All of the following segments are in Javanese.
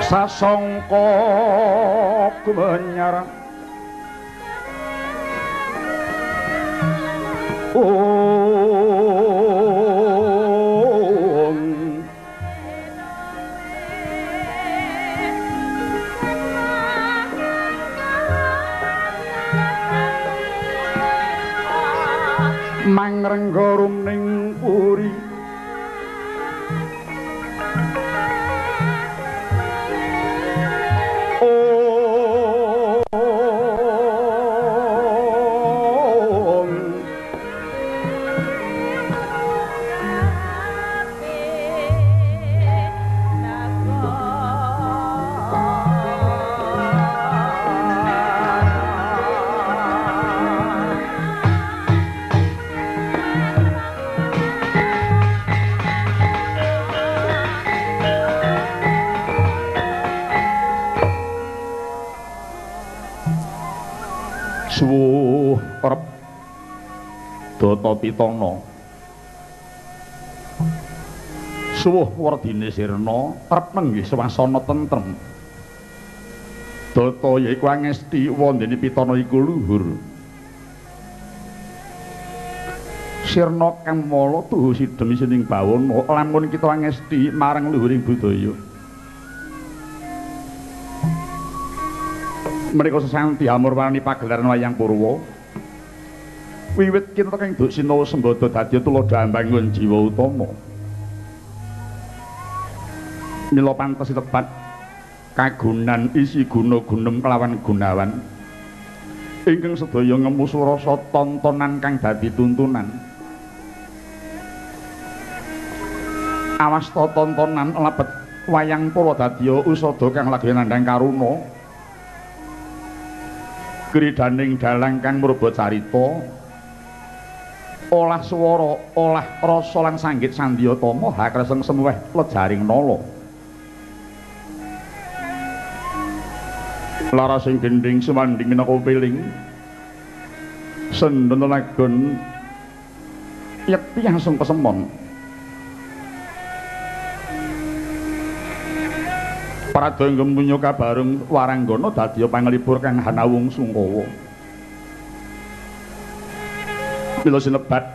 Sasongko gumenyar ong mangrengga rumning puri suwuh rep data pitana suwuh werdine sirna rep nenggih swasana tentrem data yaiku angesti wondene pitana iku luhur sirna kang mala tuhu sidem isining bawana lamun kita angesti marang luhuring budaya menika sesanti amurwani pagelaran wayang purwa wiwit kinta kang Duksina Sembada dadi tuladha ambangun jiwa utama mila pantes tepat kagunan isi guna gunem kelawan gunawan ingkang sedaya ngemu surasa tontonan kang dadi tuntunan awasta tontonan lebet wayang purwa dadi usada kang lagi nandhang karuna kridaning dalang kang murba carita olah swara olah rasa lan sanggit sandyatama hakreseng semuweh lejaring nala larasing gendhing sumandhing minangka piling sendana lagon yekti langsung pesemon Pradangga munya kabarung waranggana dadi panglipur kang hanawung sungkawa. Mila sinebat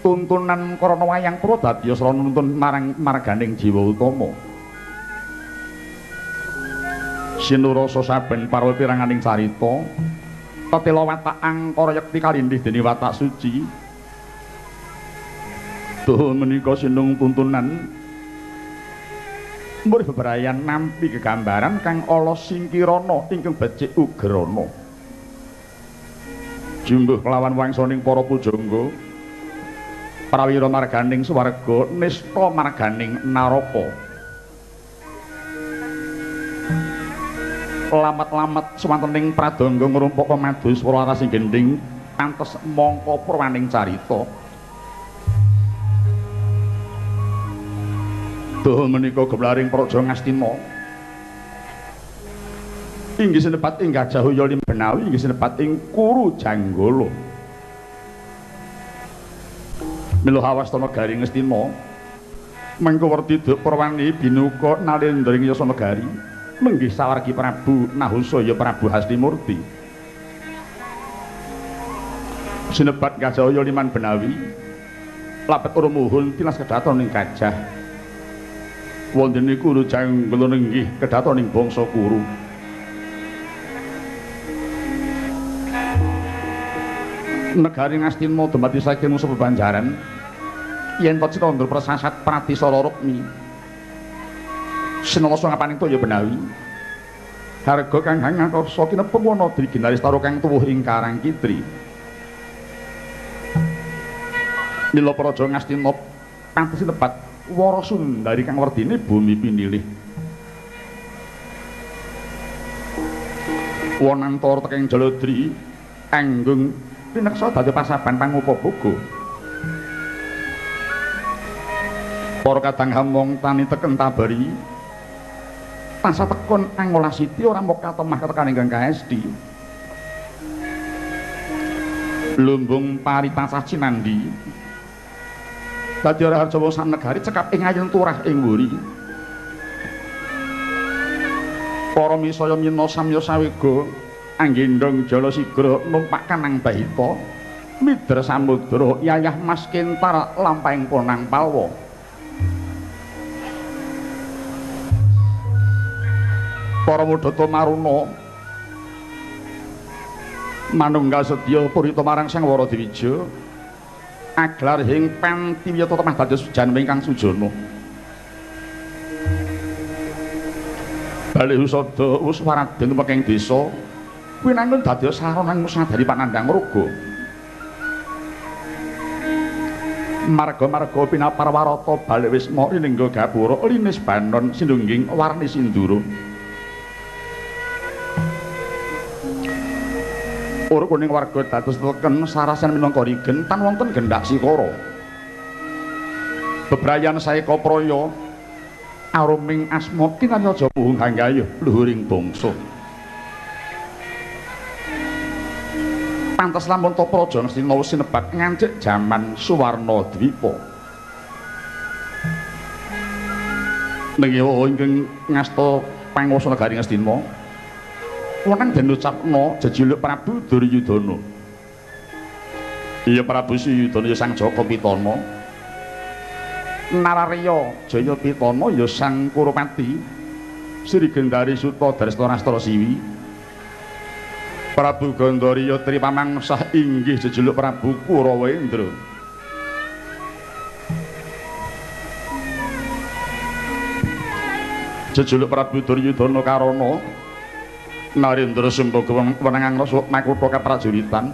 tuntunan karana wayang purwa dadi srana nuntun marang marganing jiwa utama. Sinurasa saben parwa piranganing carita tetela watak angkara yekti kalindih dene watak suci. Tuh menika sinung tuntunan murih bebrayan nampi gegambaran kang ala singkirana ingkang becik ugrana. Jumbuh kelawan wangsaning para pujangga, prawira marganing swarga, nista marganing naraka. Lamat-lamat swantening pradangga ngrumpaka madu swara larasing gendhing pantes mangka purwaning carita. Duh menika gemlaring praja Ngastina. Inggih sinebat ing Gajah Huya Limbenawi, inggih sinebat ing Kuru Janggala. Mila hawastana negari Ngastina mengko werdi duk purwani binuka nalendra ing yasa negari menggih sawargi Prabu Nahusaya ya Prabu Hastimurti. Sinebat Gajah Huya Liman Benawi labet rumuhun tilas kedaton ing gajah. Wondene Kuru Janggala nenggih kedaton ing bangsa Kuru. Negari Ngastina dumadi saking musuh bebanjaran yen to Citandra prasasat Pratisara Rukmi. Sinalasa ngapaning toya benawi. Harga kang hangakarsa kinepung wana driginaris-tara kang tuwuh ing Karang Kitri. Mila praja Ngastina pantes tepat Wara Sundari kang werdine bumi pinilih. Wonantara teking Jaladri anggung pineksa dadi pasaban pangupaboga. Para kadang hamong tani teken tabari tansah tekun angolah siti ora mung katemah ketekaning ingkang kaesti. Lumbung pari tansah cinandi. Dadi ora harja wong sak negari cekap ing ayun turah ing wuri. Para misaya mina samya sawega anggendhong jala sigra numpak kanang bahita midra samudra yayah mas kentar lampahing ponang palwa. Para mudhata maruna manunggal sedya purita marang Sang Waradiwija aglar ing pantiwiyata temah dados janma ingkang sujana. Bali usada wis waraden tumekeng desa winangun dadi sarana ngusadari panandhang raga. Marga-marga pinapar warata balik wisma rinengga gapura linis banon sinungging warni sindura. Ur kuning warga dados teken sarasen minangka rigen tan wonten gendak sikara. Bebrayan saeka praya aruming asma kinarya puhung hanggayuh luhuring bangsa. Pantes lamun ta praja Ngastina sinebat ngancik jaman Suwarna Dwipa. Nenggih ingkang ngasta panguwasa negari Ngastina wenang den ucapna jejuluk Prabu Duryudana. Iya Prabu Suyudana ya Sang Jaka Pitana. Nararya Jaya Pitana ya Sang Kurupati Sri Gendari Suta Darestarastra Siwi. Prabu Gandharya Tripamangsah inggih jejuluk Prabu Kurawendra. Jejuluk Prabu Duryudana Karana Narendra Sumbaga wenangang rasa makutha kaprajuritan.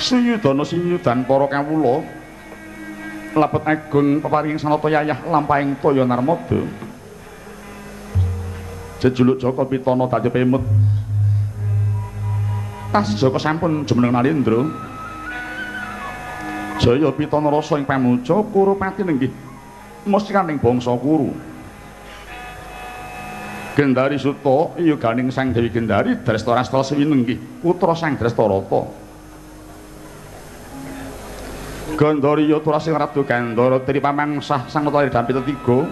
Suyudana sinyudan para kawula lebet agung peparing sanata yayah lampahing toya narmada. Jejuluk Jaka Pitana dadi pemut. Tas Jaka sampun jumeneng Narendra. Jaya Pitana rasa ing pamuja Kurupati nenggih mustikaning bangsa Kuru. Gendari Suta iya ganing Sang Dewi Gendari Drestarastra Siwi nenggih putra Sang Drestarata. Gandharya turasing Ratu Gandhara Tripamangsah Sang Nata Dampita tiga.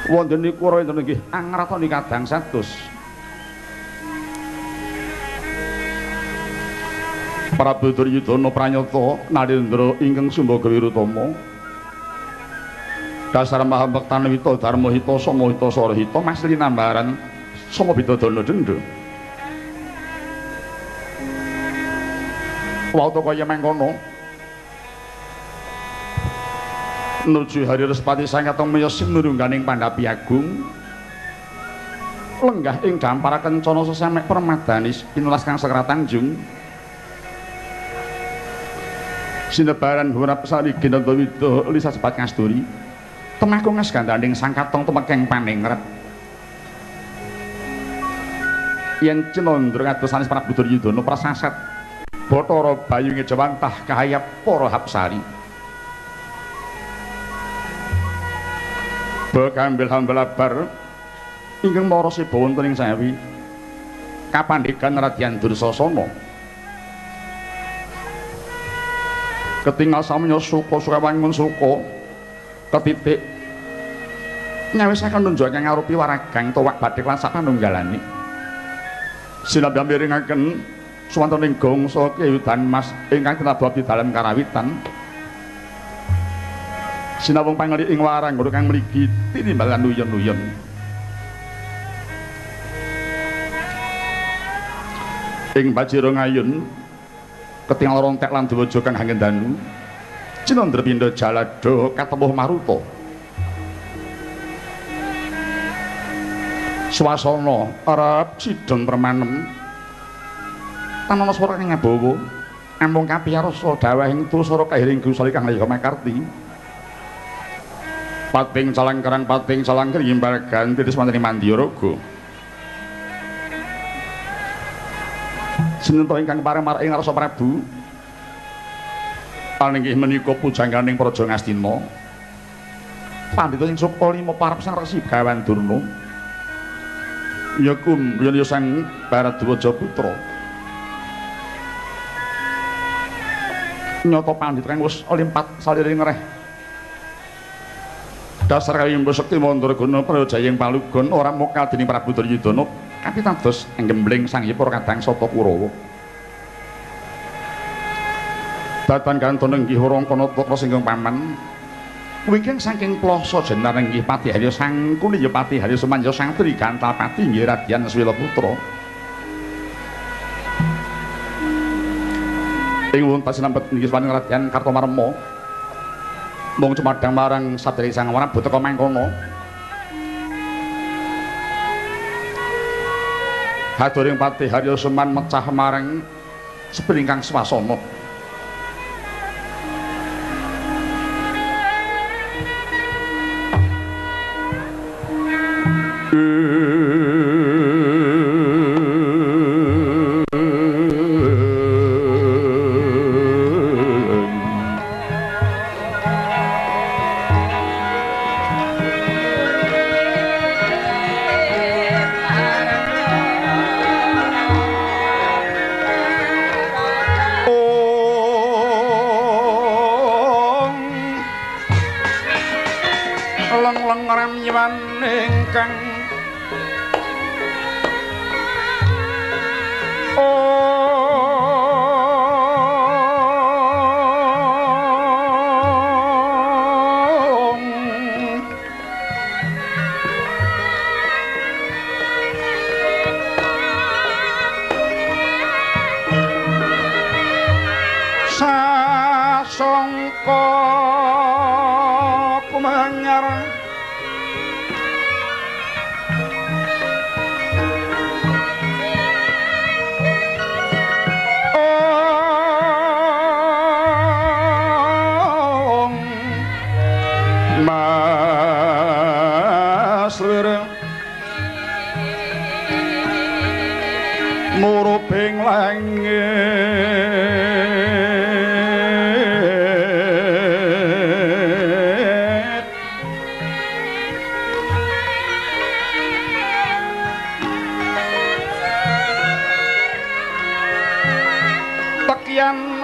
Wonten Kurawa nenggih angratoni kadang satus. Prabu Duryudana pranyata Narendra ingkang Sumbaga Wirutama. Dasar maha bektanwita dharma hita sama hita sara hita mas linambaran sama bidadana denda. Wauta kaya mangkono nuju hari Respati sang katong miyos sinurungganing pandhapi agung lenggah ing dampara kencana sesamek permadani pinulas kang Sekra Tanjung sinebaran hurap sari ginandawida lisa sepat kasturi temahku ngasgandhaning sang katong tumekeng paningrat. Yen Cinandra kados sanes Prabu Duryudana prasaset Bathara Bayu ngejawantah kahayap para hapsari. Bekambil hambelabar ingkang mara seba wonten ing sawi kapandhegan Radyan Dursasana. Ketingal samya suka sukawangun suka ketitik nyawisaken nunjukaken ngarupi waragang tuwak bathik lan sapanunggalane. Sinambi miringaken suwonten ing gongso keyudan mas ingkang tinabab di dalem karawitan. Sinawung pangeli ing warang kang mligi tinimbalan uyon-uyon. Ing Bajira ngayun ketingal rontek lan dewaja kang hangendanu. Cinandra pindha jalada katemuh maruta. Swasana arep sidon permanem. Tan ana swara kang ngabawa amung kapiyarsa dawahing tusara kahiring gusali kang layya makarti. Pating calangkerang pating calangker yimbal ganti wonten ing Mandiyaraga. Sinenta ingkang pareng marang ing ngarsa Prabu paninggih menika pujangganing Praja Ngastina. Pandhita sing suka lima parep Sang Resi Begawan Durna. Ya kum yen ya Sang Bharadwaja putra. Nyata pandhita kang wis limpat saliring reh. Dasar kawimbo sekti mandraguna prajaying palugon ora mokal dening Prabu Duryudana kapitados nggembleng Sang Hyang para kadang Sata Kurawa. Datan kantun nenggih Warangkana putra singgung paman wingking saking Plasa jenar nenggih Pati Harya Sangkuni ya Pati Harya Sumanja Sang Trigantalpati nggih Radyan Swilaputra. Ing wonten sinambet nggih swaning Radyan Kartomarma mung cumadhang marang sadèrèng Sang Prabu teka mangkono. Haduring Patih Harya Seman mecah marang sepringkang swasana.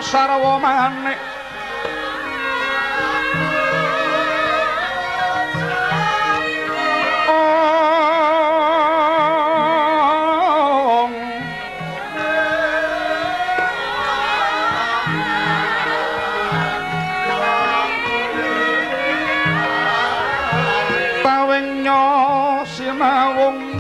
Sarwa manik ong tawing nyo sinawung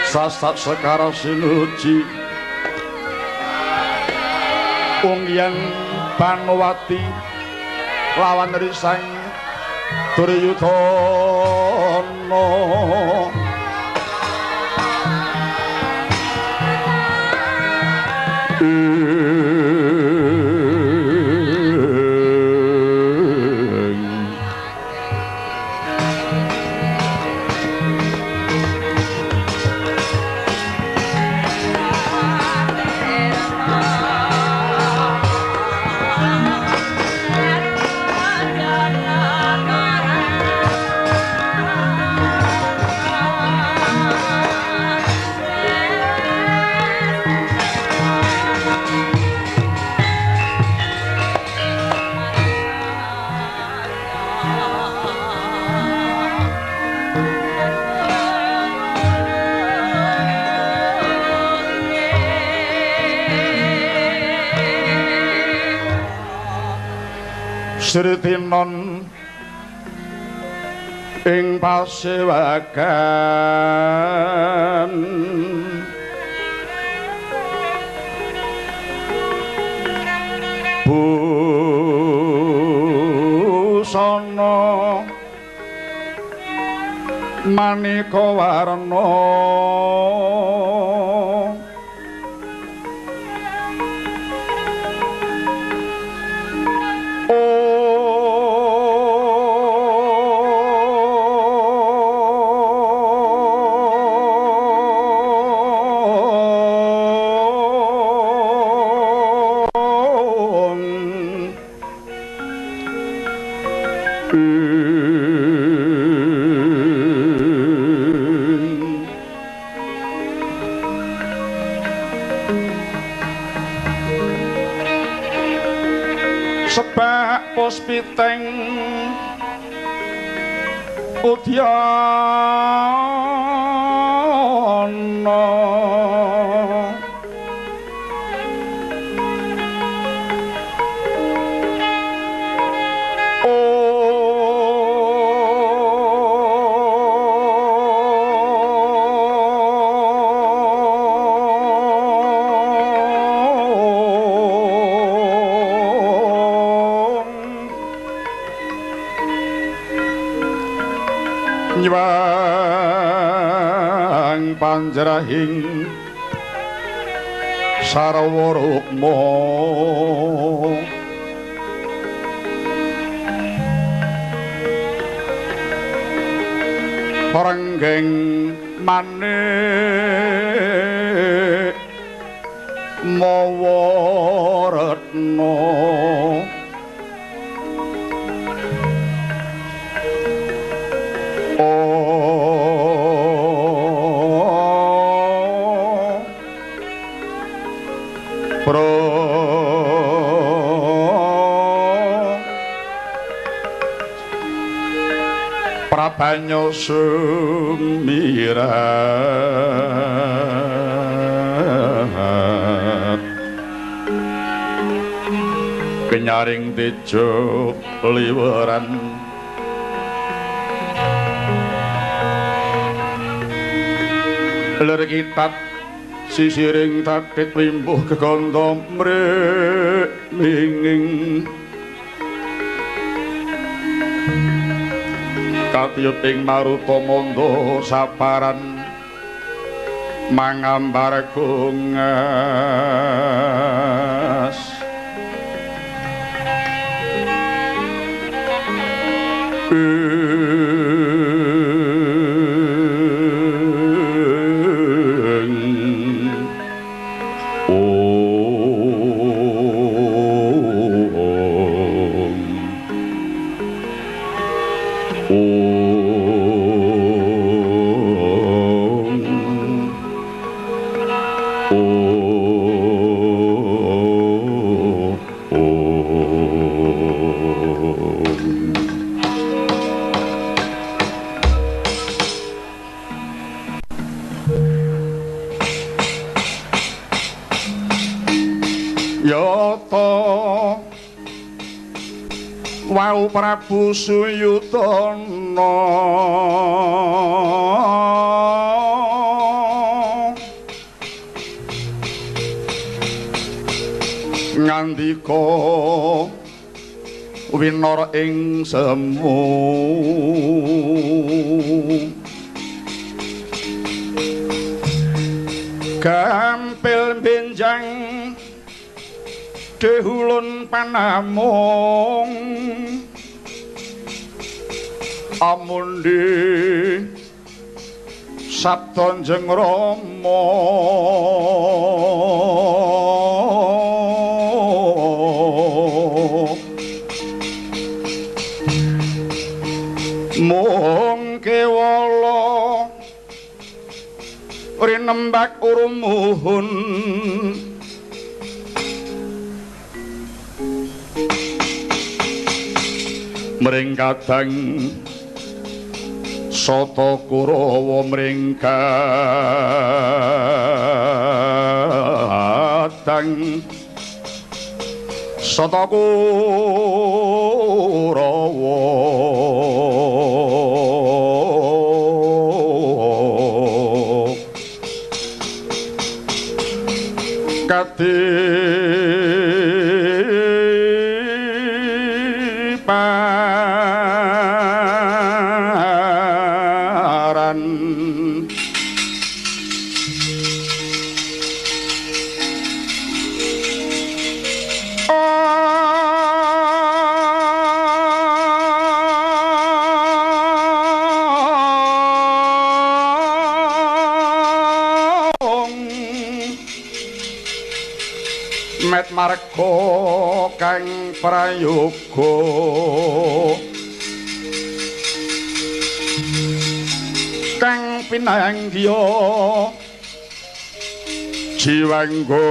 sasat sekara sinuji wong yang Banowati lawan risang Duryudana. Sritinon ing pasewagan busana maneka warna Sebak puspiteng udyana Nywang panjrahing sarwa rukma Renggeng manik mawa retna Prabanyo sumirat kenyaring tejo liweran lir kitab sisiring tatit limbuh geganda mreminging katiyut ing maruta manda saparan mangambar gungas Yata wau Prabu Suyudana ngandika winara ing semu gampil benjang dehulun panamung amundi sabda Jeng Rama mung kewala rinembak urumuhun mring kadang Sata Kurawa mring kadang Sata Kurawa kadiparan Met marga kang prayoga kang pinanggiya jiwangga.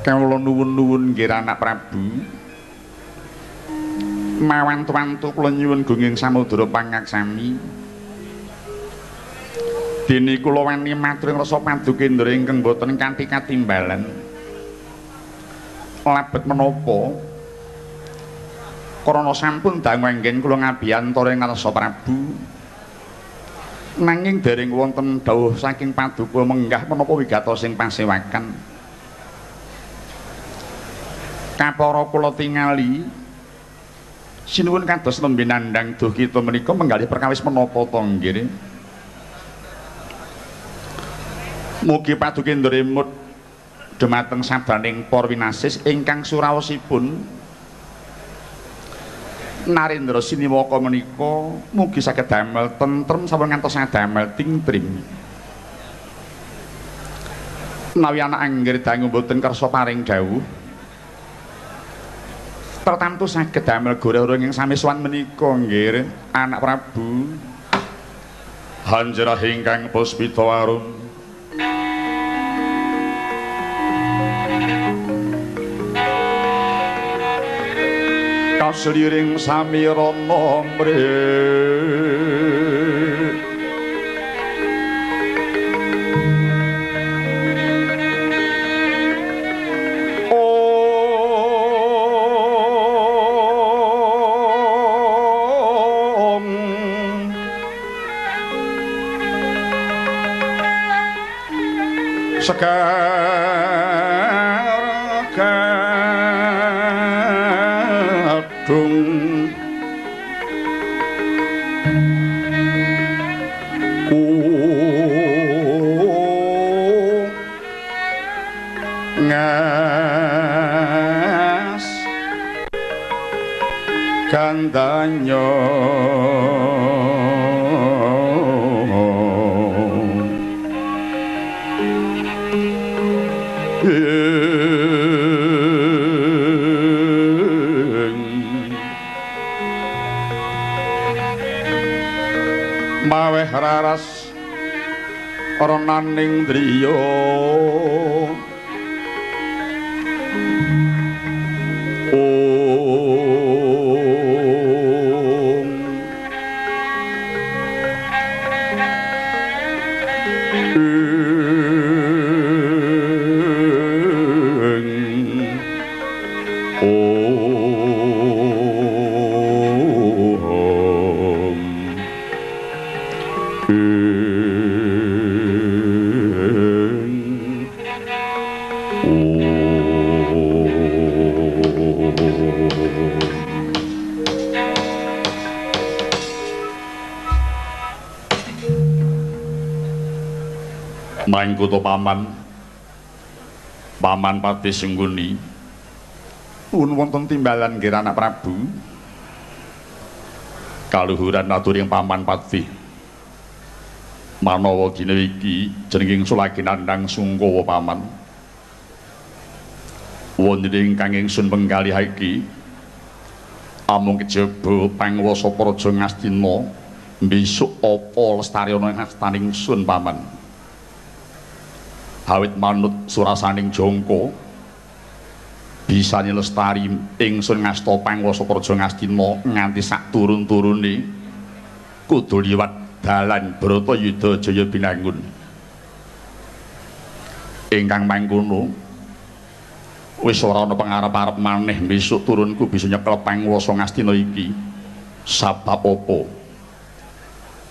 Kawula nuwun-nuwun nggih anak Prabu. Mawantu-wantu kula nyuwun gunging samudra pangaksami. Dene kula wani matur ing rasa padukendra ingkang boten kanthi katimbalan. Lebet menapa? Krana sampun dangu anggen kula ngabiyantara ing ngarsa Prabu. Nanging dereng wonten dawuh saking paduka menggah menapa wigatos ing pasewakan. Kapara kula tingali sinuwun kados nembe nandhang duh kita menika menggalih perkawis menapa to nggih. Mugi padukendra emut dumateng sabdaning para winasis ingkang suraosipun Narendra Siniwaka menika mugi saged damel tentrem sampun ngantos damel tingtrim. Menawi anak anggir dangu mboten kersa paring dawuh tertamtu saged damel goreh ing sami sowan menika nggih anak Prabu. Hanjrah ingkang puspita arum kasliring samirana mrih Sekar gadung ku ngas gandanyo maweh raras ronaning driya ong Mangkuto paman, paman Patih Sengguni, pun wonten timbalan nggih anak Prabu. Kaluhuran aturing paman Patih. Manawa dina iki jenenging sulagi nandhang sungkawa paman. Wonten ingkang ingsun penggalih iki amung kejaba panguwasa Praja Ngastina besok apa lestari ana ing astaning sun paman. Awit manut surasaning jangka bisane lestari ingsun ngasta panguwasa Praja Ngastina nganti sak turun-turune kudu liwat dalan Bratayuda Jaya Binangun. Ingkang mangkono wis ora ana pangarep-arep maneh besok turunku bisa nyekel panguwasa Ngastina iki. Sabab apa?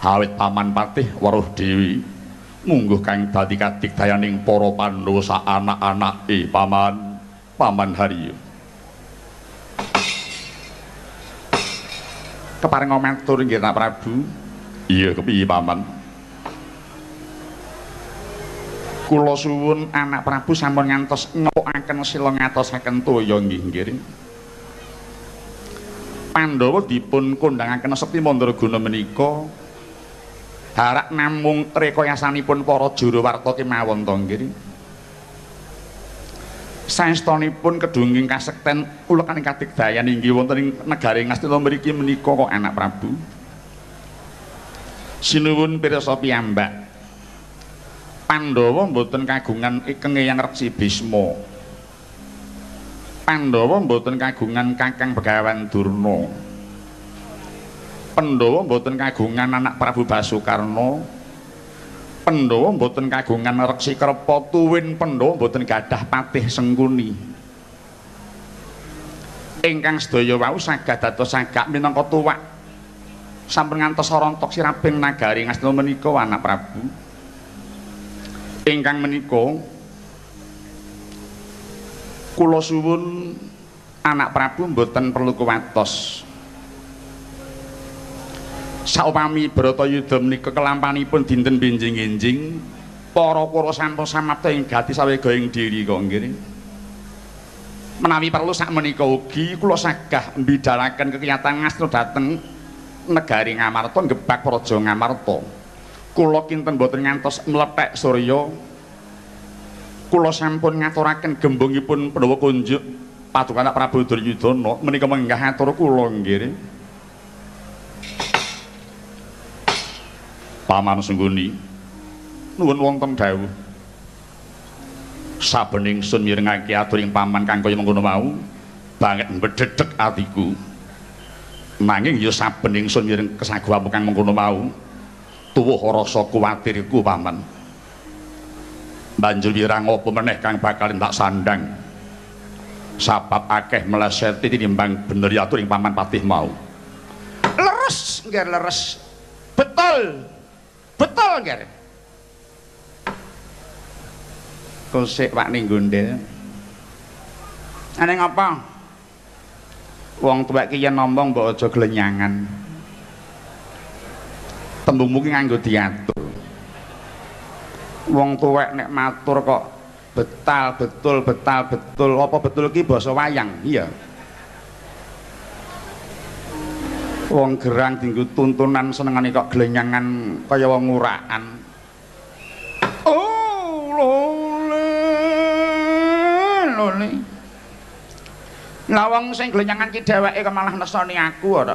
Awit paman Patih weruh dewi mungguh kang dadi kadigdayaning para Pandhawa sak anak-anake paman, paman Haryo. Keparenga matur nggih Nak Prabu. Iya kepiye paman? Kula suwun anak Prabu sampun ngantos ngepokaken sila ngatosaken toya nggih nggih. Pandhawa dipun kondhangaken sekti mandraguna menika harak namung rekayasanipun para juru warta kemawon to nggih. Saestunipun kedunging kasekten ulekaning kadigdayan inggih wonten ing negari Ngastina mriki menika kok anak Prabu. Sinuwun pirsa piyambak. Pandhawa mboten kagungan ikeng Eyang Resi Bisma. Pandhawa mboten kagungan Kakang Begawan Durna. Pandhawa mboten kagungan anak Prabu Basukarna. Pandhawa mboten kagungan Reksi Krepa tuwin Pandhawa mboten gadah Patih Sengkuni. Ingkang sedaya wau saged dados sagak minangka tuwak sampun ngantos rontok siraping nagari Ngastina menika anak Prabu. Ingkang menika kula suwun anak Prabu mboten perlu kuwatos. Saupami Bharatayuda menika kelampanipun dinten benjing-enjing, para Kurawa sampun samapta ing gati sawega ing diri kok nggih. Menawi perlu sakmenika ugi kula sagah mbidalaken kekiyatan Ngastina dhateng negari Ngamarta ngebak Praja Ngamarta. Kula kinten mboten ngantos mlethek surya. Kula sampun ngaturaken gembungipun Pandhawa kunjuk paduka anak Prabu Duryudana menika menggah atur kula nggih. Paman Sengguni nuwun wonten dawuh. Saben ingsun mirengake aturing paman kang kaya mengkono mau banget mbedhedhek atiku. Nanging ya saben ingsun mireng kesaguhamu kang mengkono mau tuwuh rasa kuwatirku paman. Banjur wirang apa meneh kang bakal tak sandang. Sabab akeh mleseti tinimbang bener aturing paman patih mau. Leres nggih leres. Betul. Betul nggih. Kosek wak ning gondel. Aneh ngapa? Wong tuwek ki yen ngomong mbok aja glenyangan. Tembungmu ki nganggo diatur. Wong tuwek nek matur kok betal betul betal betul, apa betul ki basa wayang? Iya. Wong gerang dinggo tuntunan senengane kok glenyangan kaya wong ngurakan. Oh, lole lole. Lah wong sing glenyangan ki dheweke kok malah nesoni aku ora.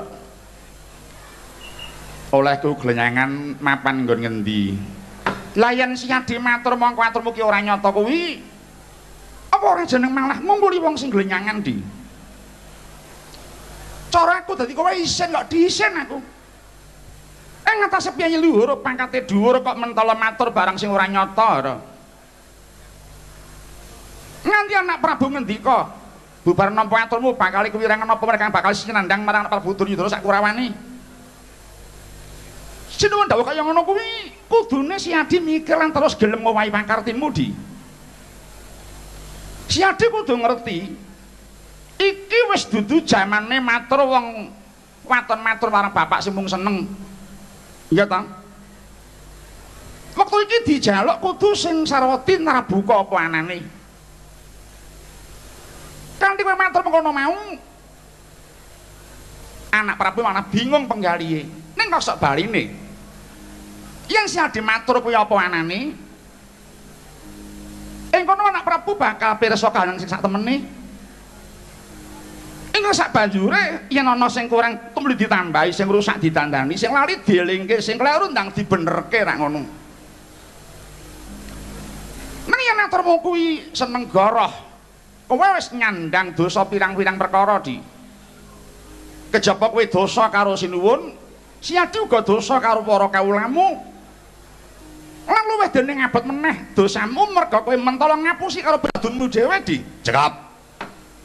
Olehku glenyangan mapan nggon ngendi? Lah yen Siadi matur mongko aturmu ki ora nyata kuwi. Apa ora jeneng malah ngumpuli wong sing glenyangan di? Cara aku dadi kowe isin kok diisin aku. Ing ngatasé piye luhur pangkate dhuwur kok mentala matur barang sing ora nyata ora. Nganti anak Prabu ngendika, bubar nampa aturmu bakal kuwirangan apa mereka bakal sinandang marang Prabu Duryudana sak Kurawane. Sinuwun dawuh kaya ngono kuwi kudune Siadi mikir lan terus gelem ngowahi pakartimu di. Siadi kudu ngerti iki wis dudu jamane matur wong waton matur marang bapak sing mung seneng. Iya ta? Wektu iki dijaluk kudu sing sarwati nrabuka apa anane. Kanthi kowe matur mengkono mau anak Prabu malah bingung penggalihe. Ning kok sok baline. Yen Siadi matur kuwi apa anane? Ing kono anak Prabu bakal pirsa kahanan sing sak temene. Ing sak banjure yen ana sing kurang tumuli ditambahi, sing rusak ditandani, sing lali dielingke, sing kleru ndang dibenerke ra ngono. Nang yen aturmu kuwi seneng goroh, kowe wis nyandang dosa pirang-pirang perkara di. Kejaba kowe dosa karo Sinuwun, Siadi uga dosa karo para kawulamu. Lan luwih dene ngabot meneh dosamu merga kowe mentala ngapusi karo badunmu dhewe di. Cekap.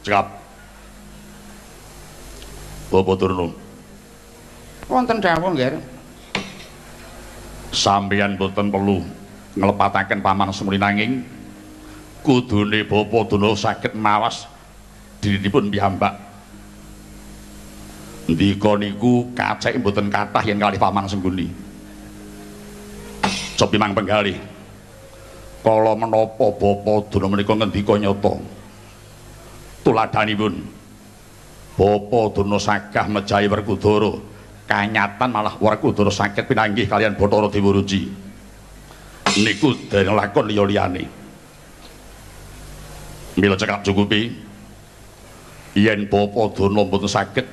Cekap. Bapak Durna. Wonten dawuh nggih. Sampeyan boten perlu nglepataken paman Sumuli nanging kudune Bapak Durna saged mawas dirinipun piyambak. Ndika niku kaceke mboten kathah yen kalih paman Sengguni. Cobi mang penggalih. Kala menapa Bapak Durna menika ngendika nyata. Tuladhanipun Bapak Durna sagah mejahi Werkudara, kanyatan malah Werkudara saged pinanggih kalian Bathara Dewa Ruci. Niku dereng lakon liya-liyane. Mila cekap cukupi yen Bapak Durna mboten saged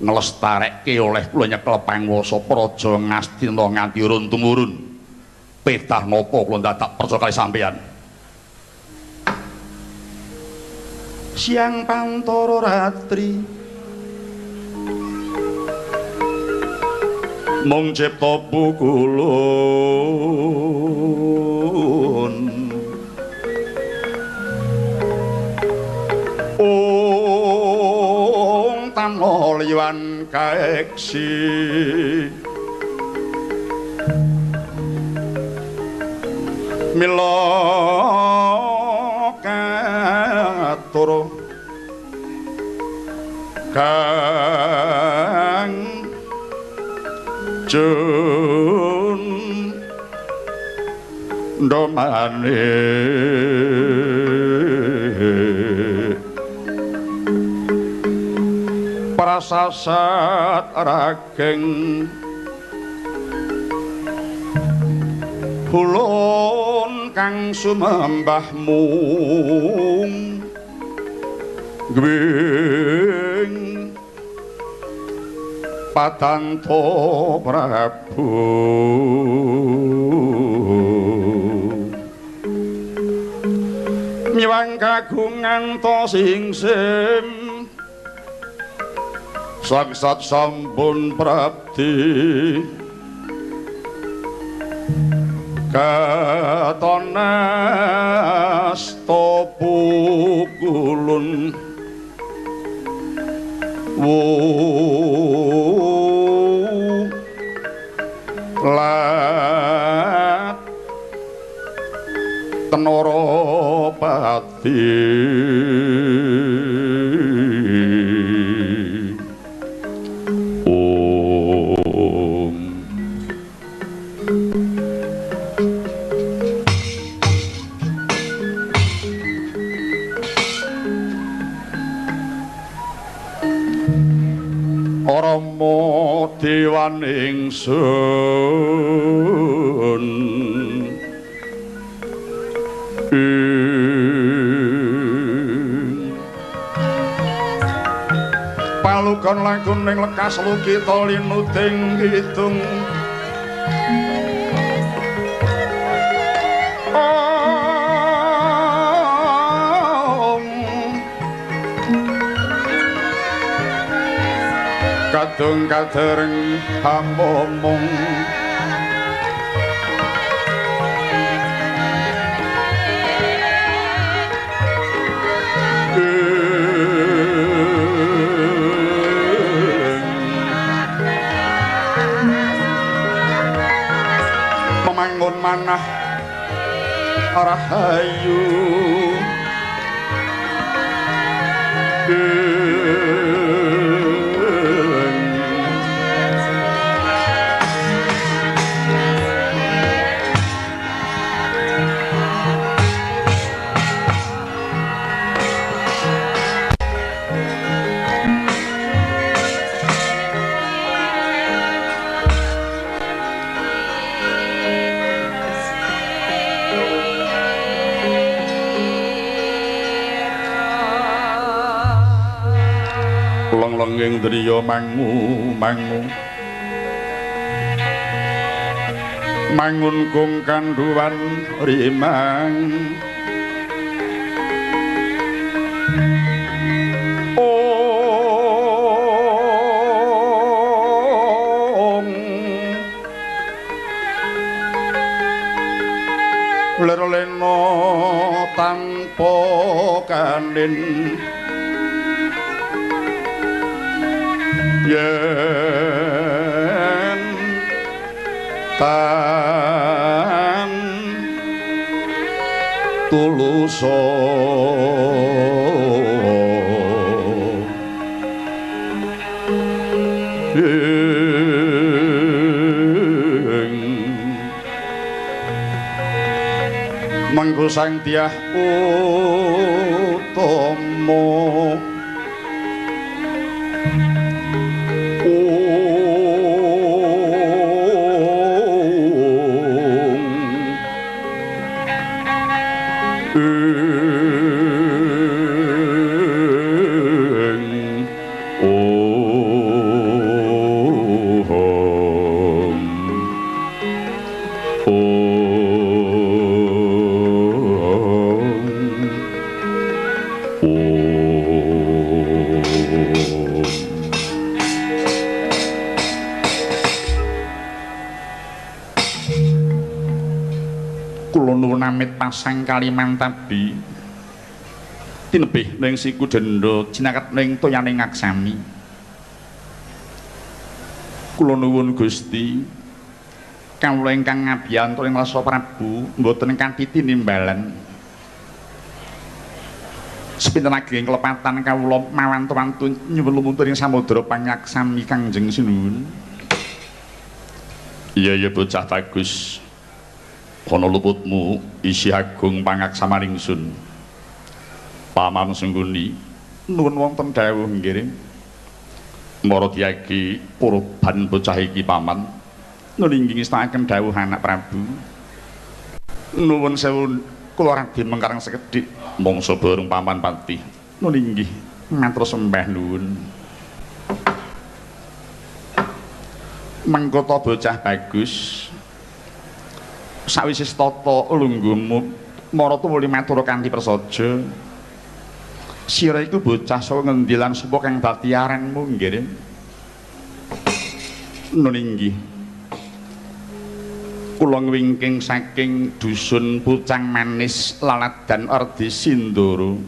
nglestarekke oleh kula nyekel panguwasa Praja Ngastina nganti urun tumurun. Petah napa kula dadak percaya kali sampeyan. Siang pantara ratri mung cipta pukulun ong tano liwan kaeksi mila katur kang jun ndomane prasasat rageng hulun kang sumembah mung gwing padanto Prabu miwang kagungan to singsim saksat sampun prapti katon asta pukulun lat tenara pati Om. Rama dewan ingsun palugon lakuning lekas lukita linuding kidung kadung kadereng hamomong memangun manah rahayu leng-lenging driya mangu mangu mangun kung kandhuwan rimang ong lerlena tanpa kanin yen tan tulusa ing mangko sang Dyah Utama Om. Kula nuwun amit pasang Kalimantabi. Tinebih ning siku denda cinaket ning toyaning ngaksami. Kula nuwun Gusti, kawula ingkang ngabiyantu ing rasa Prabu mboten kanthi tinimbalan. Sepinten ageng kelepatan kawula mawantu-wantu nyuwun lumuntur ing samudra pangaksami Kangjeng Sinuwun. Iya iya bocah bagus. Ana luputmu isih agung pangaksamaning sun. Paman Sengguni nuwun wonten dawuh nggih. Mara diyagi kurban bocah iki paman. Nuwun inggih ngestakaken dawuh anak Prabu. Nuwun sewu kula radi mengkarang sekedhik. Mongso bareng paman pati. Nuwun inggih matur sembah nuwun. Mengko ta bocah bagus. Sawise tata lungguhmu mara tumuli matur kanthi prasaja. Sira iku bocah saka ngendi lan sapa kang dadi aranmu nggih? Nun inggih. Kula ngwingking saking dusun Pucang Manis Laladan Ardi Sindoro.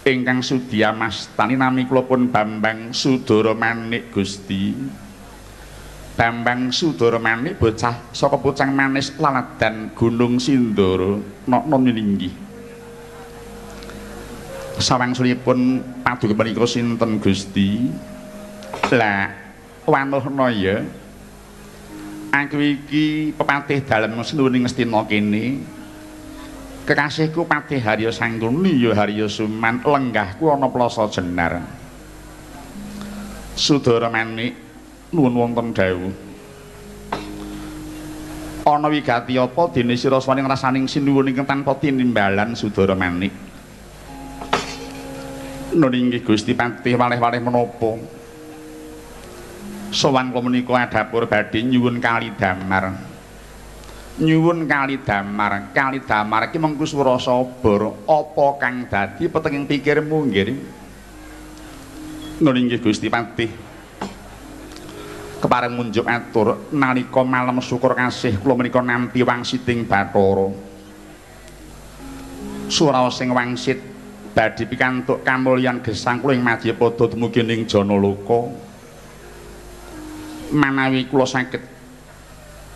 Ingkang sudi amastani nami kula pun Bambang Sudara Manik Gusti. Bambang Sudara Manik bocah saka Pucang Manis Laladan Gunung Sindoro. Nokno inggih. Sawangsulipun paduka menika sinten Gusti? Lah wanuhna ya. Aku iki pepatih dalem Sinuwun ing Ngastina kene. Kekasihku Patih Harya Sangkuni ya Harya Suman, lenggahku ana Plasa Jenar. Sudara Manik nuwun wonten dawuh. Ana wigati apa dene sira saning rasaning sinuwun ingkang tanpa tinimbalan Sudara Manik? Nun inggih Gusti Patih waleh-waleh menapa? Sowan kula menika adhapur badhe nyuwun kali damar. Nyuwun kali damar, kali damar iki mengku surasa bor apa kang dadi petenging pikirmu nggih? Nun inggih Gusti Patih. Kepareng munjuk atur nalika malem syukur kasih kula menika nampi wangsiting Bathara. Suraos sing wangsit badhe pikantuk kamulyan gesang kula ing madyapada dumugi ning Janaloka. Manawi kula saged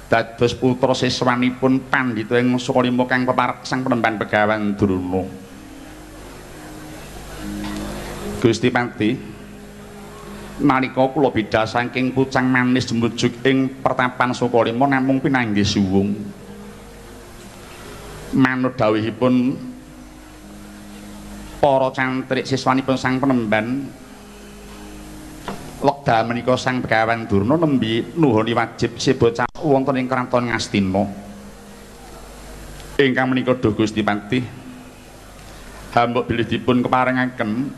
dados putra siswanipun pandhita ing Sukalima kang peparek Sang Penemban Begawan Drona. Gusti Patih, nalika kula bidhal saking Pucang Manis tumuju ing pertapan Sukalima namung pinanggih suwung. Manut dawuhipun para cantrik siswanipun Sang Penemban, wekdal menika Sang Begawan Durna nembe nuhoni wajib seba wonten ing kraton Ngastina. Ingkang menika duh Gusti Patih, hambuk bilih dipun keparengaken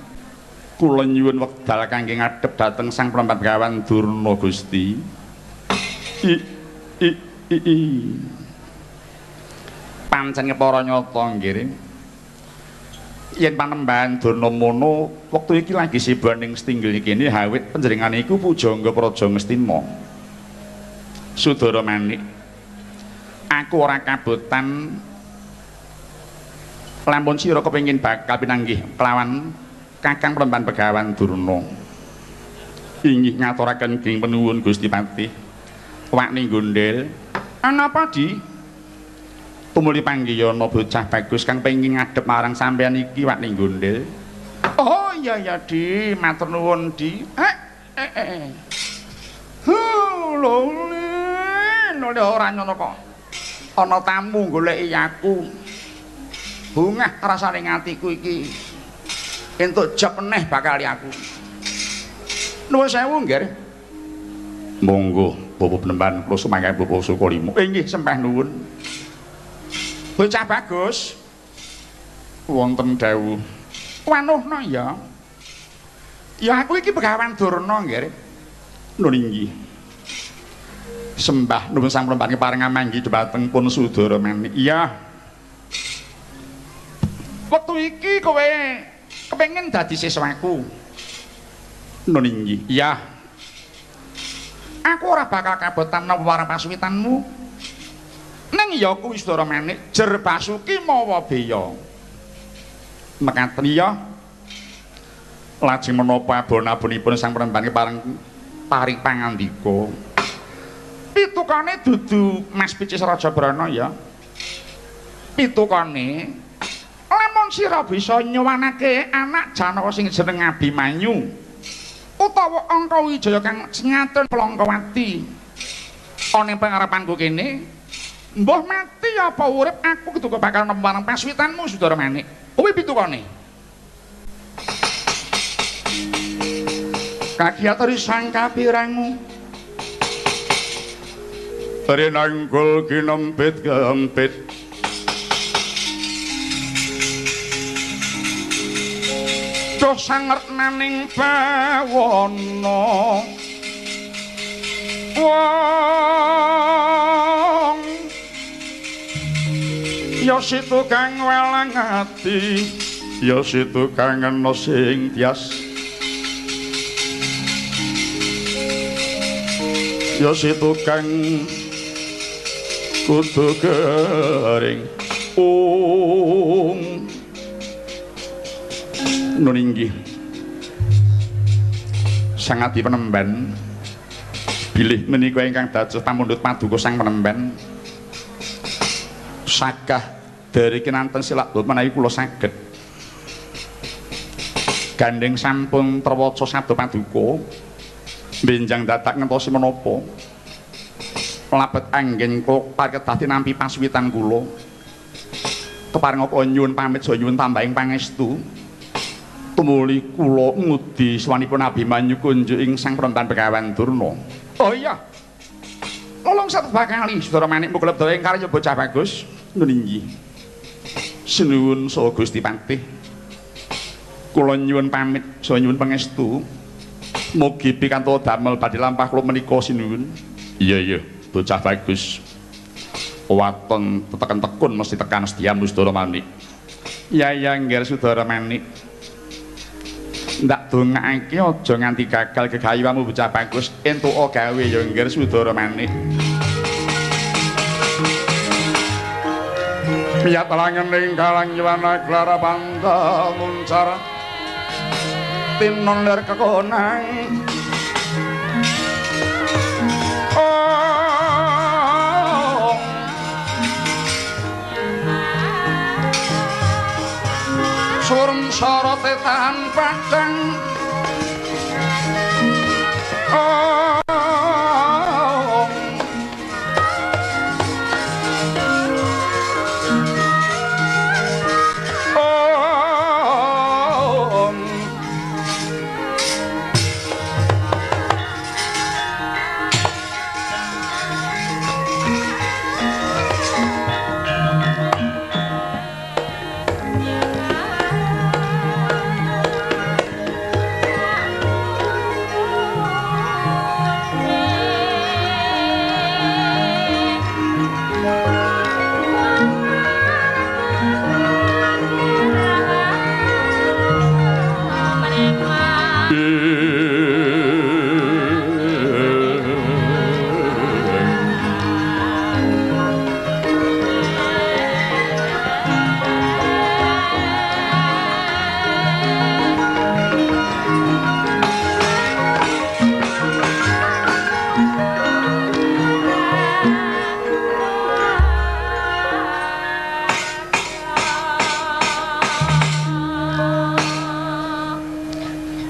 kula nyuwun wekdal kangge ngadhep dhateng Sang Penemban Begawan Durna Gusti. I i i, i. Pancen kepara nyata nggih. Yen Panembahan Durna mono wektu iki lagi sibah ning setinggil kene hawit panjenengane iku pujangga Praja Ngastina. Sudara Manik, aku ora kabotan lamun sira kepengin bakal pinanggih kelawan Kakang Penemban Begawan Durna. Inggih ngaturaken geng penuwun Gusti Patih. Wakni gondel, ana apa Di? Tumuli panggiyana bocah bagus kang pengin ngadhep marang sampeyan iki wakni gondel. Oh iya ya Di, matur nuwun Di. Hu lho lho ora nyono kok. Ana tamu goleki aku. Bungah rasane atiku iki. Entuk job meneh bakal aku. Nuwun sewu nggih. Monggo Bapak Penemban kula sumangga Bapak Sukalima. Inggih sembah nuwun. Bocah bagus. Wonten dawuh. Wanuhna ya. Ya aku iki Begawan Durna nggih. Nun inggih. Sembah nuwun Sang Penemban kepareng amanggi dhumateng pun Sudara Manik. Iya. Wektu iki kowe kepengin dadi siswaku. Nun inggih. Iya. Aku ora bakal kabotan napa warang pasuwitanmu. Ning ya kuwi Saudara Manik jer Basuki mawa beya. Mekaten ya. Lajeng menapa abon-abonipun sang Penemban kepareng paring pangandika. Pitukane dudu Mas Picis Raja Brana ya. Pitukane lamun sira bisa nyuwanake anak Janaka sing jeneng Abimanyu utawa Angka Wijaya kang nyaten Plangkawati. Ana ing pangarepanku kene, mbuh mati apa urip aku kudu bakal nembareng paswitanmu Saudara Manik. Kuwi pitukane. Kagiaturi sang kapirangu rinanggul kinempit kempit duh sangernaning bawana wong ya situ kang welang ati ya situ kang ana sing tias ya situ kang kudu kering ung. Nun inggih Sang Adi Penemban bilih menika ingkang dados pamundhut paduka Sang Penemban sagah dari kinanten silak menawi kula saged gandeng sampun terwaca sabda paduka benjang dadak ngentosi menapa labet anggen kula pakedah tinampi paswitan kula keparenga kula nyuwun pamit saha nyuwun tambahing pangestu tumuli kula ngudi swanipun Abimanyu kunjuk ing Sang Penemban Begawan Durna. Oh iya. Lolong satu bakali Saudara Manik muga lebda ing karya bocah bagus. Nun inggih. Sinuwun saha Gusti Patih. Kula nyuwun pamit saha nyuwun pangestu. Mugi pikantuk damel badhe lampah kula menika sinuwun. Iya iya, bocah bagus. Waton teteken tekun mesti tekan sediamu Saudara Manik. Ya ya nggih Saudara Manik. Ndak dongakake aja nganti gagal gegayuhamu bocah bagus entuka gawe ya nggih Saudara Manik. Miyat langening kalang yuwana klara panta muncar tinon lir kekonang. Surem sorote tahan padang.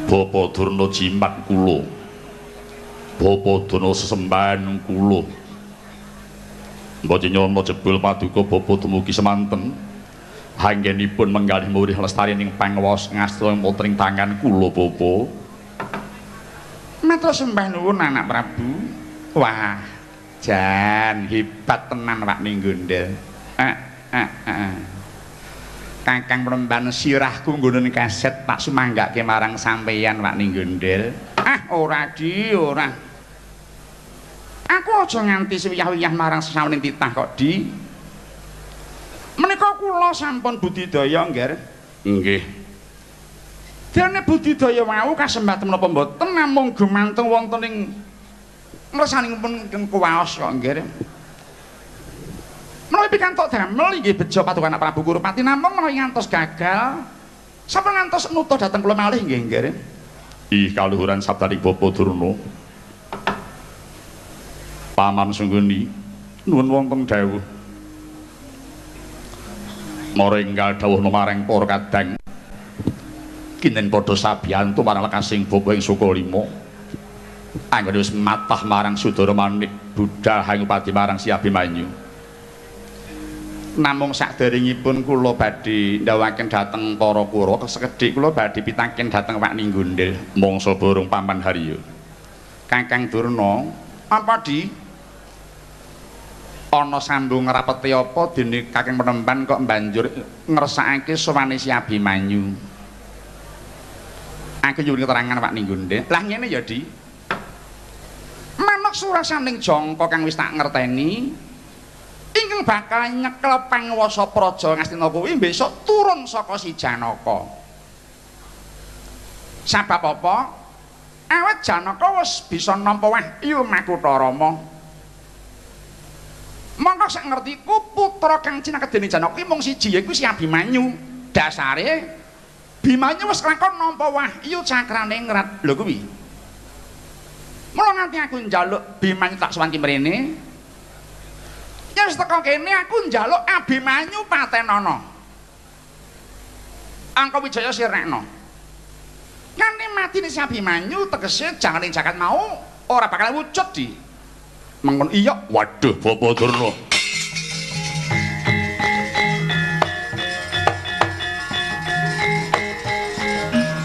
Bapa Durna jimat kula, Bapa Durna sesembahan kula. Mboten nyono jebul paduka bapa dumugi semanten anggenipun menggalih murih lestari ning pangwas ngasta wonten ing tangan kula bapa. Matur sembah nuwun anak Prabu. Wah, jan hebat tenan Pak ning gondel. Kakang Penemban sirahku nggonone kaset tak sumanggake marang sampeyan Pak ning gondel. Ah, ora di, ora. Aku aja nganti sewiyah-wiyah marang sesawening titah kok di. Menika kula sampun budidaya, Ngger. Nggih. Dene budidaya wau kasembat menapa mboten namung gumantung wonten ing ngresanipun kuwaos kok, Ngger. Menawi pikantuk damel inggih bejo paduka anak Prabu Kurupati namung menawi ngantos gagal sampun ngantos nutuh dhateng kula malih nggih nggih. Ih kaluhuran sabdaning Bapak Durna. Paman Sungguni nuwun wonten dawuh. Mara enggal dawuhna marang para kadang. Kinten padha sabiyantu marang lekasing bapa ing Sukalima. Anggone wis matah marang Sudara Manik budal hangupati marang Si Abimanyu. Namung saderengipun kula badhe ndhawuhaken dhateng para Kurawa sekedhik kula badhe pitaken dhateng Wak Ninggundil. Mangsa borong Paman Haryo. Kakang Durna, apa di? Ana sambung rapete apa dene Kakang Penemban kok banjur ngersakake sowane Si Abimanyu? Aku nyuwun keterangan Wak Ninggundil. Lah ngene ya, Di. Manuk surasaning jangka kang wis tak ngerteni ingkang bakal nyekel panguwasa Praja Ngastina kuwi besok turun saka si Janaka. Sabab apa? Awit Janaka wis bisa nampa wahyu Makutha Rama. Mongko sak ngertiku putra kang cinakedene Janaka kuwi mung siji yaiku si Abimanyu. Dasare Bimanyu wis kelakon nampa wahyu cakrane ngrat. Lho kuwi. Mula nganti aku njaluk Bimanyu tak sowan ki mrene. Ya wis teko kene aku njaluk Abimanyu patenana. Angka Wijaya sirnakno. Nganti matine si Abimanyu tegese jangane jagat mau ora bakal wujud di. Mengkono iya, waduh Bapak Durna.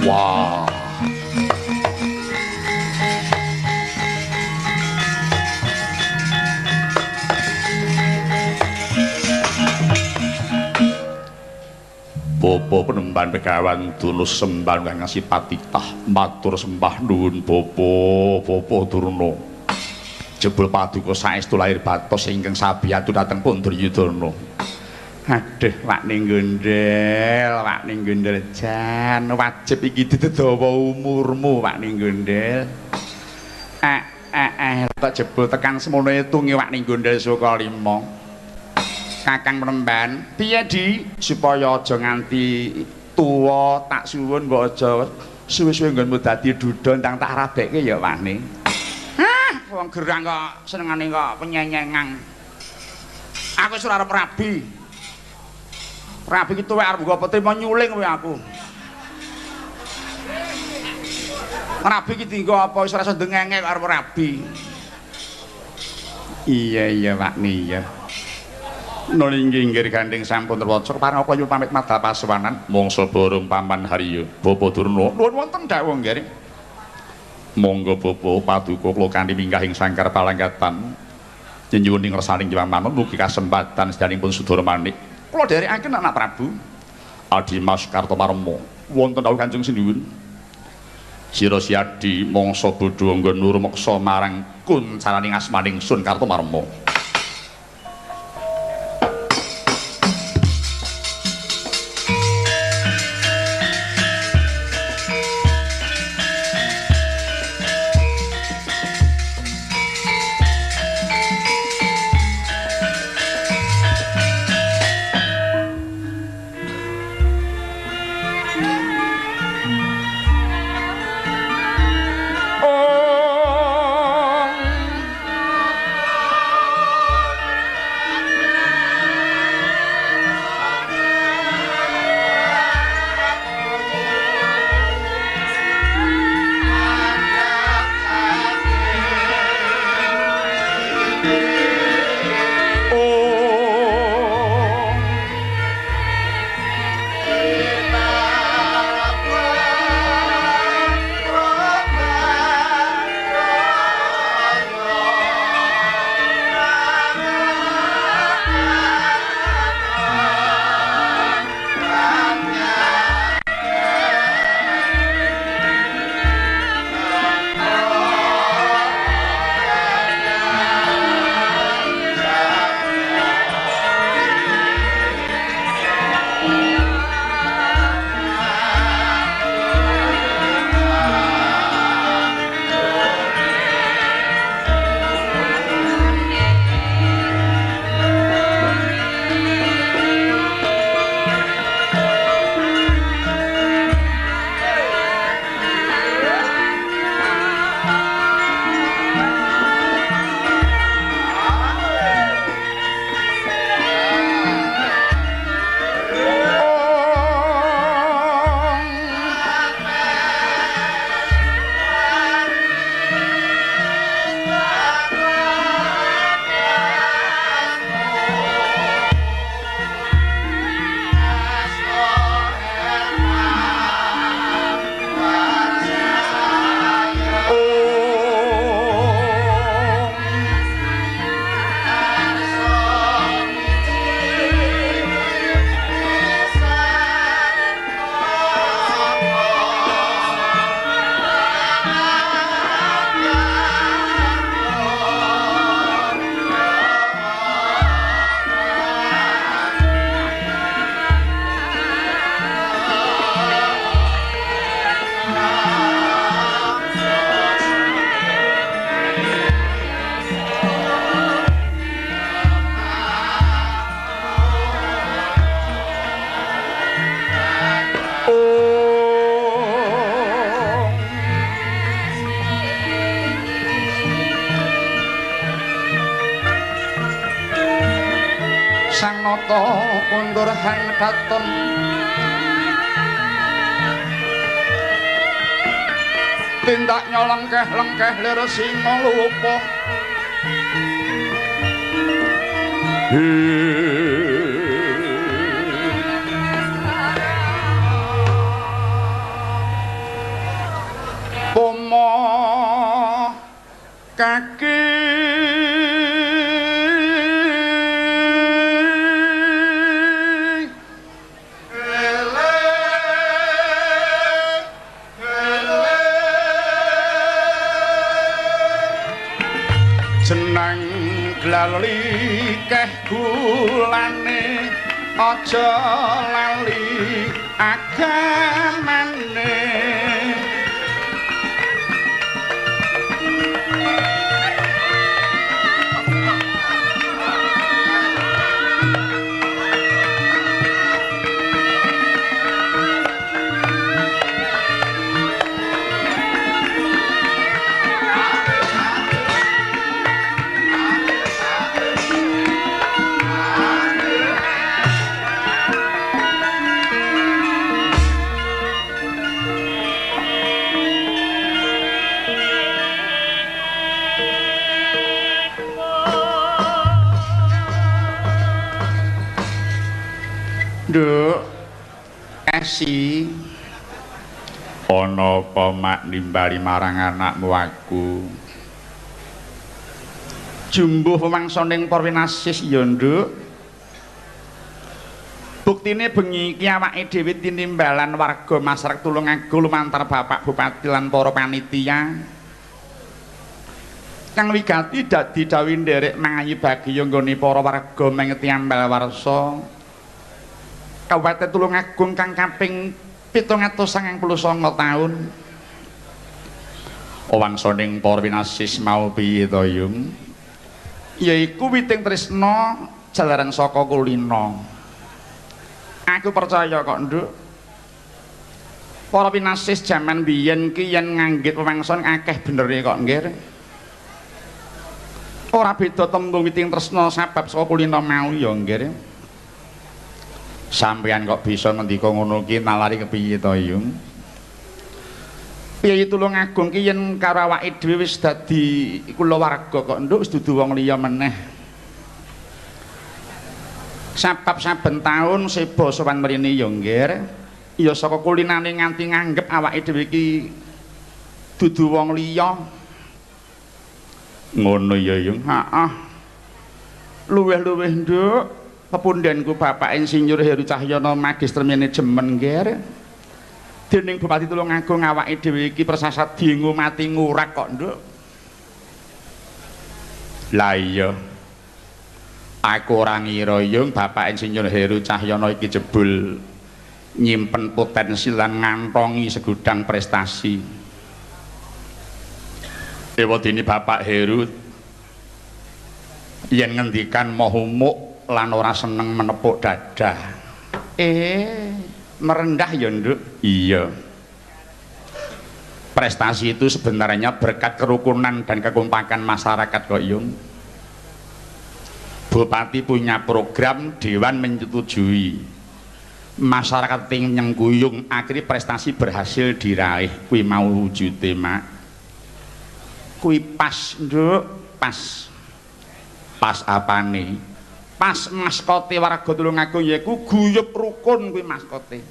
Wah. Bapak Penemban Begawan Durna sembah kang ngasih patitah matur sembah nuwun Bapak, Bapak Durna. Jebul paduka saestu lahir batos ingkang sabiyatu dhateng Punduryudana. Aduh, Wak Ninggundel, Wak Ninggundel jan wajib iki didedawa umurmu Wak Ninggundel. Kok jebul tekan semono itunge Wak Ninggundel Sukalima. Kakang Penemban, piye Di supaya aja nganti tuwa tak suwun mbok aja suwe-suwe nggonmu dadi duda ndang tak rabekke ya Wane. Hah, wong gerang kok senengane kok penyenyengan. Aku wis ora arep rabi. Rabi ki tuwek arep nggo peti mau nyuling kowe aku. Rabi ki dienggo apa wis ora iso ndengenge kok arep rabi. Iya iya Pak iya. Nuli inggih gandeng sampun terwaca parang apa nyuwun pamit madal pasuwanan mangsa borong Paman Haryo Bapak Durna nuwun wonten dawuh nggih. Monggo Bapak paduka kula kanthi minggah ing sangkar palangkatan nyuwun ing ngersaning Kiwa Manut mugi kasempatan sedanipun Sudara Manik kula dherekaken anak Prabu Adimas Kartomarma wonten dawuh Kanjeng Sinuwun. Sira Siadi mangsa bodho anggon nurmeksa marang kuncaraning asmaning Sun Kartomarma. nata kundur hang katon tindak nyolengkeh-lengkeh lir singa lupa. Pomo kaki jenang glali keh gulane aja lali agamane. Nduk, Esi, ana apa mak nimbali marang anakmu aku? Jumbuh wewangsaning para winasis ya, Nduk. Buktine bengi iki awake dhewe tinimbalan warga masyarakat Tulungagung lumantar Bapak Bupati lan para panitia. Kang wigati dadi dawuh nderek mangayi bagya nggone para warga mengeti ambal warsa. Kabupaten Tulungagung kang kaping 799 taun. Wangsaning para winasis mau piye to, Yung? Yaiku witing tresna jalaran saka kulina. Aku percaya kok, Nduk. Para winasis jaman biyen ki yen nganggit wewangson akeh benere kok, nggih. Ora beda tembung witing tresna sabab saka kulina mau ya, nggih. Sampeyan kok bisa ngendika ngono ki nalari kepiye to, Yung? Piye Tulungagung ki yen karo awake dhewe wis dadi kulawarga kok, Nduk, wis dudu wong liya meneh. Sabab saben taun seba sowan mrene ya, nggih. Ya saka kulinane nganti nganggep awake dhewe iki dudu wong liya. Ngono ya, Yung. Heeh. Luwih-luwih, Nduk, pepundhenku Bapak Insinyur Heru Cahyono Magister Manajemen, nggih. Dening Bupati Tulungagung awake dhewe iki persasat dingu mati ngurak kok, Nduk. Lah iya. Aku ora ngira, Yung, Bapak Insinyur Heru Cahyono iki jebul nyimpen potensi lan ngantongi segudang prestasi. Ewadene Bapak Heru yen ngendikan mohumuk lan ora seneng menepuk dada. Merendah ya, Nduk? Iya. Prestasi itu sebenarnya berkat kerukunan dan kekompakan masyarakat kok, Yung. Bupati punya program, dewan menyetujui. Masyarakat ingin nyengkuyung, akhirnya prestasi berhasil diraih. Kuwi mau wujude, Mak. Kuwi pas, Nduk, pas. Pas apane? Pas maskote warga Tulungagung yaiku guyub rukun kuwi maskote.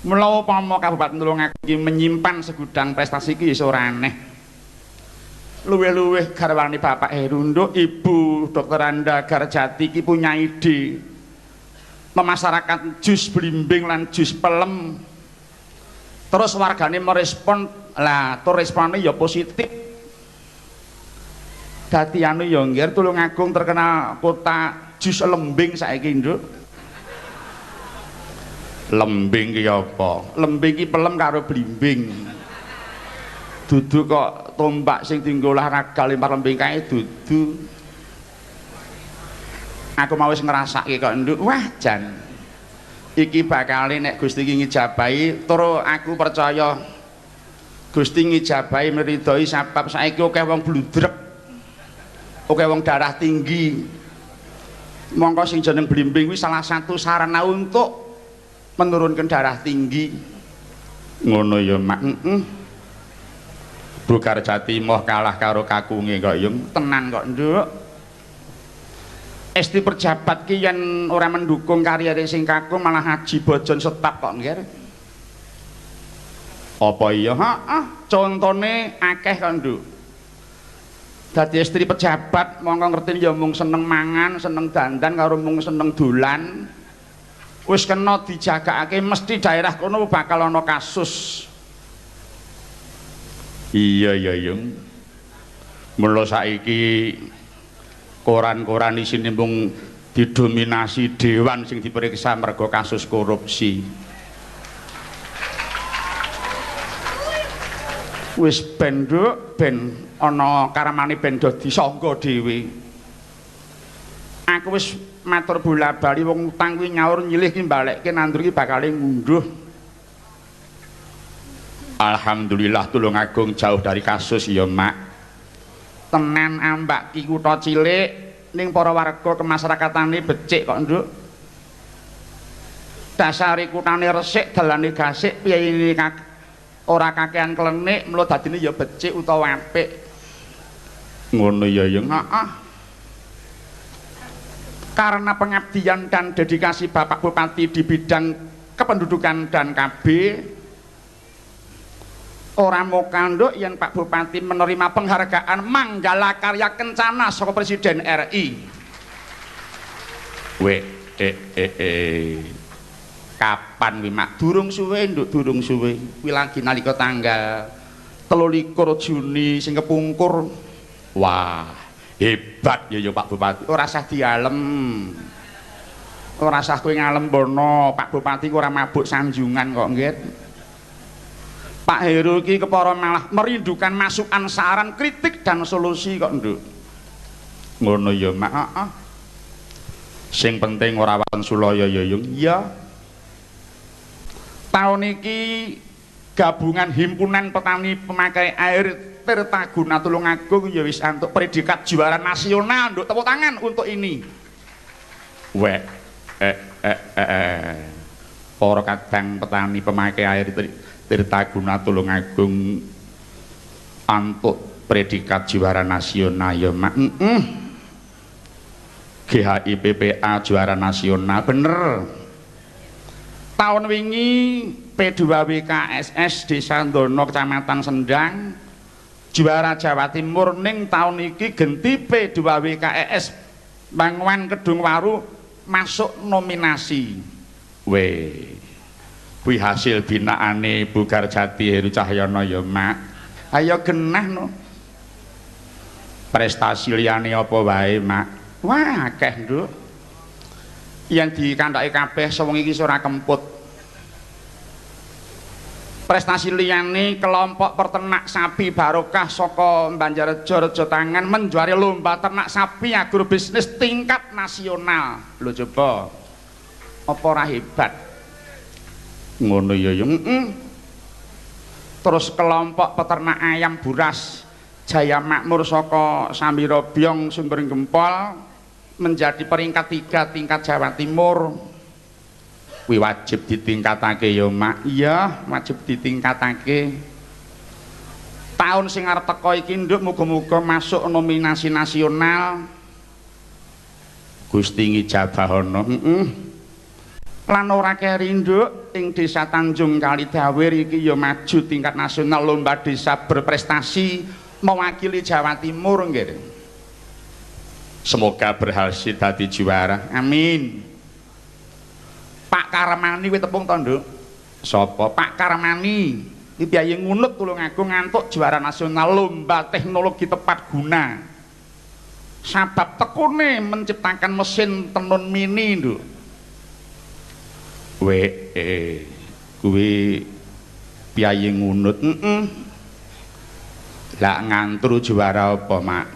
Mula upama Kabupaten Tulungagung iki menyimpan segudang prestasi iki wis ora aneh. Luwih-luwih garwane Bapak Heru, Nduk, Ibu Dr. Anda Garjati iki punya ide memasarakan jus blimbing lan jus pelem. Terus wargane merespon, lah tur respone ya positif. Dadi anu ya, nggih, Tulungagung terkenal kota jus lembing saiki, Nduk. Lembing ki apa? Lembing ki pelem karo blimbing. Dudu kok tombak sing dienggo olahraga lempar lembing kae dudu. Aku mau wis ngrasake kok, Nduk. Wah, jan. Iki bakale nek Gusti iki ngijabahi, tur aku percaya Gusti ngijabahi meridhoi sabab saiki akeh wong bludrek. Oke wong darah tinggi. Mongko sing jeneng blimbing kuwi salah satu sarana untuk menurunkan darah tinggi. Ngono ya, Mak. Heeh. Bu Garjati moh kalah karo kakunge kok, Yung. Tenan kok, Nduk. Esti pejabat ki yen ora mendukung kariyere sing kakung malah haji bojon setap kok, nggih. Apa iya? Heeh, contone akeh kok, Nduk. Dadi istri pejabat mongko ngerti ya mung seneng mangan, seneng dandan karo mung seneng dolan. Wis kena dijagakake mesti daerah kono bakal ana kasus. Iya ya, Yung. Mula saiki koran-koran isine mung didominasi dewan sing diperiksa mergo kasus korupsi. Wis ben, Nduk, ben ana karamane ben do disangga dhewe. Aku wis matur bola-bali wong utang kuwi nyaur nyilih ki balekke nandur ki bakale ngunduh. Alhamdulillah Tulungagung jauh dari kasus ya, Mak. Tenan ambak ki kutha cilik ning para warga kemasyarakatane becik kok, Nduk. Dasare kutane resik, dalane gasik, piyayine ora kakean klenik, mula dadine ya becik utawa apik. Ngono ya, Yung. Heeh. Karena pengabdian dan dedikasi Bapak Bupati di bidang kependudukan dan KB, ora mokanduk yen Pak Bupati menerima penghargaan Manggala Karya Kencana saka Presiden RI. We Kapan kuwi, Mak? Durung suwe, Nduk, durung suwe. Kuwi lagi nalika tanggal 23 Juni sing kepungkur. Wah, hebat ya ya Pak Bupati. Ora sah dialem. Ora sah kowe ngalem bono, Pak Bupati ku ora mabuk sanjungan kok, nggih. Pak Heru iki kepara malah merindukan masukan, saran, kritik dan solusi kok, Nduk. Ngono ya, Mak. Heeh. Sing penting ora waton sulaya ya, Yung. Iya. Tahun iki gabungan himpunan petani pemakai air Tirtaguna Tulungagung ya wis antuk predikat juara nasional, Nduk. Tepuk tangan untuk ini. Wek Para kadang petani pemakai air Tirtaguna Tulungagung antuk predikat juara nasional ya, Mak. Heeh. GHIPPA juara nasional bener. Tahun wingi P2WKSS Desa Ndono Kecamatan Sendang juara Jawa Timur, ning tahun iki genti P2WKES Banguan Kedungwaru masuk nominasi. Weh, kuwi hasil binaane Bu Garjati Heru Cahyono ya, Mak. Ayo genah no. Prestasi liyane apa wae, Mak? Wah, akeh, Nduk. Yang dikandhake kabeh sewengi iki ora kemput. Prestasi liyane kelompok peternak sapi barokah saka Banjarrejo Rejo Tangan menjuari lomba ternak sapi agrobisnis tingkat nasional. Lho coba. Apa ora hebat? Ngono ya, Yung. Heeh. Terus kelompok peternak ayam buras Jaya Makmur saka Samirobyong Sumber Gempol menjadi peringkat 3 tingkat Jawa Timur. Kuwi wajib ditingkatake ya, Mak. Iya, wajib ditingkatake. Tahun sing arep teko iki, Nduk, muga-muga masuk nominasi nasional. Gusti ngijabahana. Heeh. Lan ora keri, Nduk, ing Desa Tanjung Kalidawir iki ya maju tingkat nasional lomba desa berprestasi mewakili Jawa Timur, nggih. Semoga berhasil dadi juara. Amin. Pak Karmani kuwi tepung to, Nduk? Sapa? Pak Karmani iki piyayi ngunut Tulungagung ngantuk juara nasional lomba teknologi tepat guna. Sabab tekune menciptakan mesin tenun mini, Nduk. Weh, kuwi piyayi ngunut. Heeh. Lah ngantru juara apa, Mak?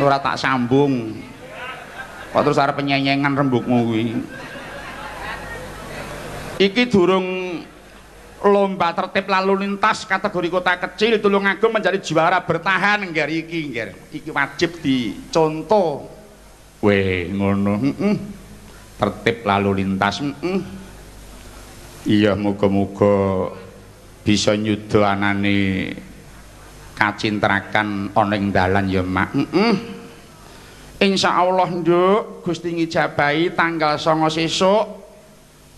Ora tak sambung. Kok terus arep penyenyengan rembugmu kuwi. Iki durung Lomba tertib lalu lintas kategori kota kecil Tulungagung menjadi juara bertahan ngger iki ngger. Iki wajib dicontoh. Weh, ngono. Heeh. Tertib lalu lintas. Heeh. Iya, muga-muga bisa nyuda anane kacintrakan ana ing dalan ya, Mak. Heeh. Insyaallah, Nduk, Gusti ngijabahi tanggal 9 sesuk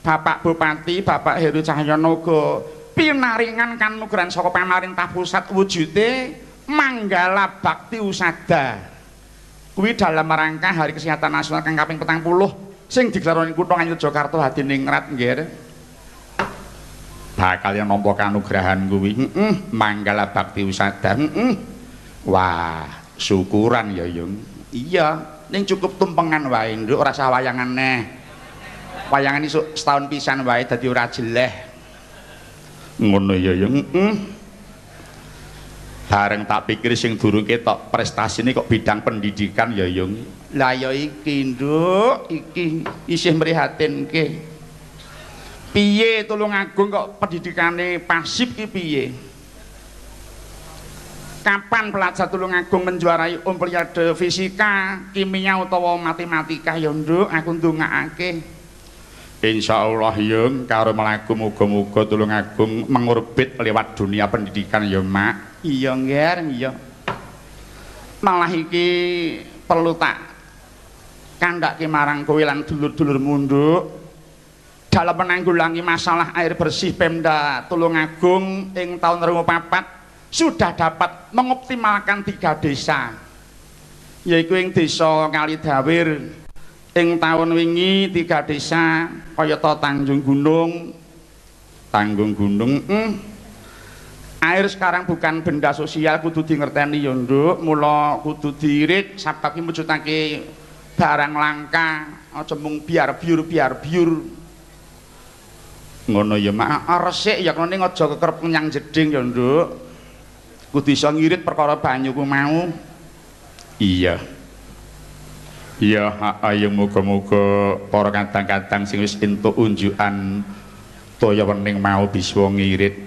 Bapak Bupati, Bapak Heru Cahyono uga pinaringan kanugrahan saka pamarentah pusat wujude Manggala Bakti Usada. Kuwi dalam rangka Hari Kesehatan Nasional kang kaping 40 sing digelar ing kutha Ngayogyakarta Hadiningrat nggih. Bakal yen nampa kanugrahan kuwi. Heeh, Manggala Bakti Usada. Heeh. Wah, syukuran ya, Yung. Iya, ning cukup tumpengan wae, Nduk, ora usah wayangan neh. Wayangan isuk setahun pisan wae dadi ora jeleh. Ngono ya, Yung. Heeh. Bareng tak pikir sing durung ketok prestasine kok bidang pendidikan ya, Yung. Lah ya iki, Nduk, iki isih mrihatinke. Piye Tulungagung kok pendidikane pasif ki piye? Kapan pelajar Tulungagung menjuarai olimpiade fisika, kimia utawa matematika ya, Nduk? Aku ndongakake. Insyaallah, Yung, karo mlaku muga-muga Tulungagung mengorbit lewat dunia pendidikan ya, Mak. Iya, Ngger, iya. Malah iki perlu tak kandhake marang kowe lan dulur-dulurmu, Nduk. Dalam menanggulangi masalah air bersih Pemda Tulungagung ing tahun 2004 sudah dapat mengoptimalkan 3 desa, yaiku ing desa Kalidawir ing tahun wingi 3 desa kayata Tanjung Gunung, Tanggung Gunung. Air sekarang bukan benda sosial, kudu dingerteni ya, Nduk. Mula kudu diirit sabab iki mujudake barang langka, aja mung biar biur biar biur. Ngono ya, Mak. Resik ya ning aja kekerep nyang jeding ya, Nduk. Kudu iso ngirit perkara banyu ku mau. Iya. Iya, ayo muga-muga para kadang-kadang sing wis entuk unjukan toya wening mau bisa ngirit.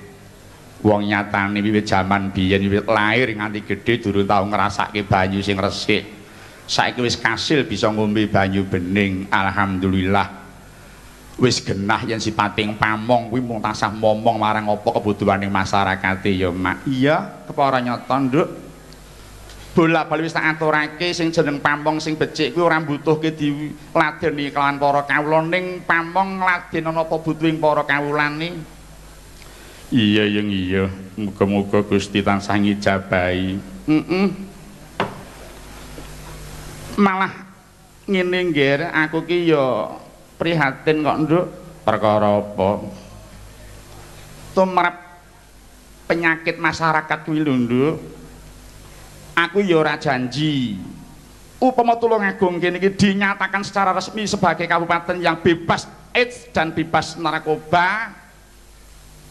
Wong nyatane wiwit jaman biyen wiwit lahir nganti gedhe durung tau ngrasake banyu sing resik. Saiki wis kasil bisa ngombe banyu bening, alhamdulillah. Wis genah yen sipating pamong kuwi mung tansah momong marang apa kebutuhane masyarakate ya, Mak. Iya, kepara nyata, Nduk. Bola-bali wis tak aturake sing jeneng pamong sing becik kuwi ora mbutuhke diladeni kelawan para kawula, ning pamong ngladen ana apa butuhing para kawulane. Iya, Yung, iya. Muga-muga Gusti tansah ngijabahi. Heeh. Malah ngene, Ngger, aku ki ya prihatin kok, Nduk. Perkara apa? Tumrap penyakit masyarakat kuwi lho, Nduk. Aku ya ora janji. Upama Tulungagung kene iki dinyatakan secara resmi sebagai kabupaten yang bebas AIDS dan bebas narkoba,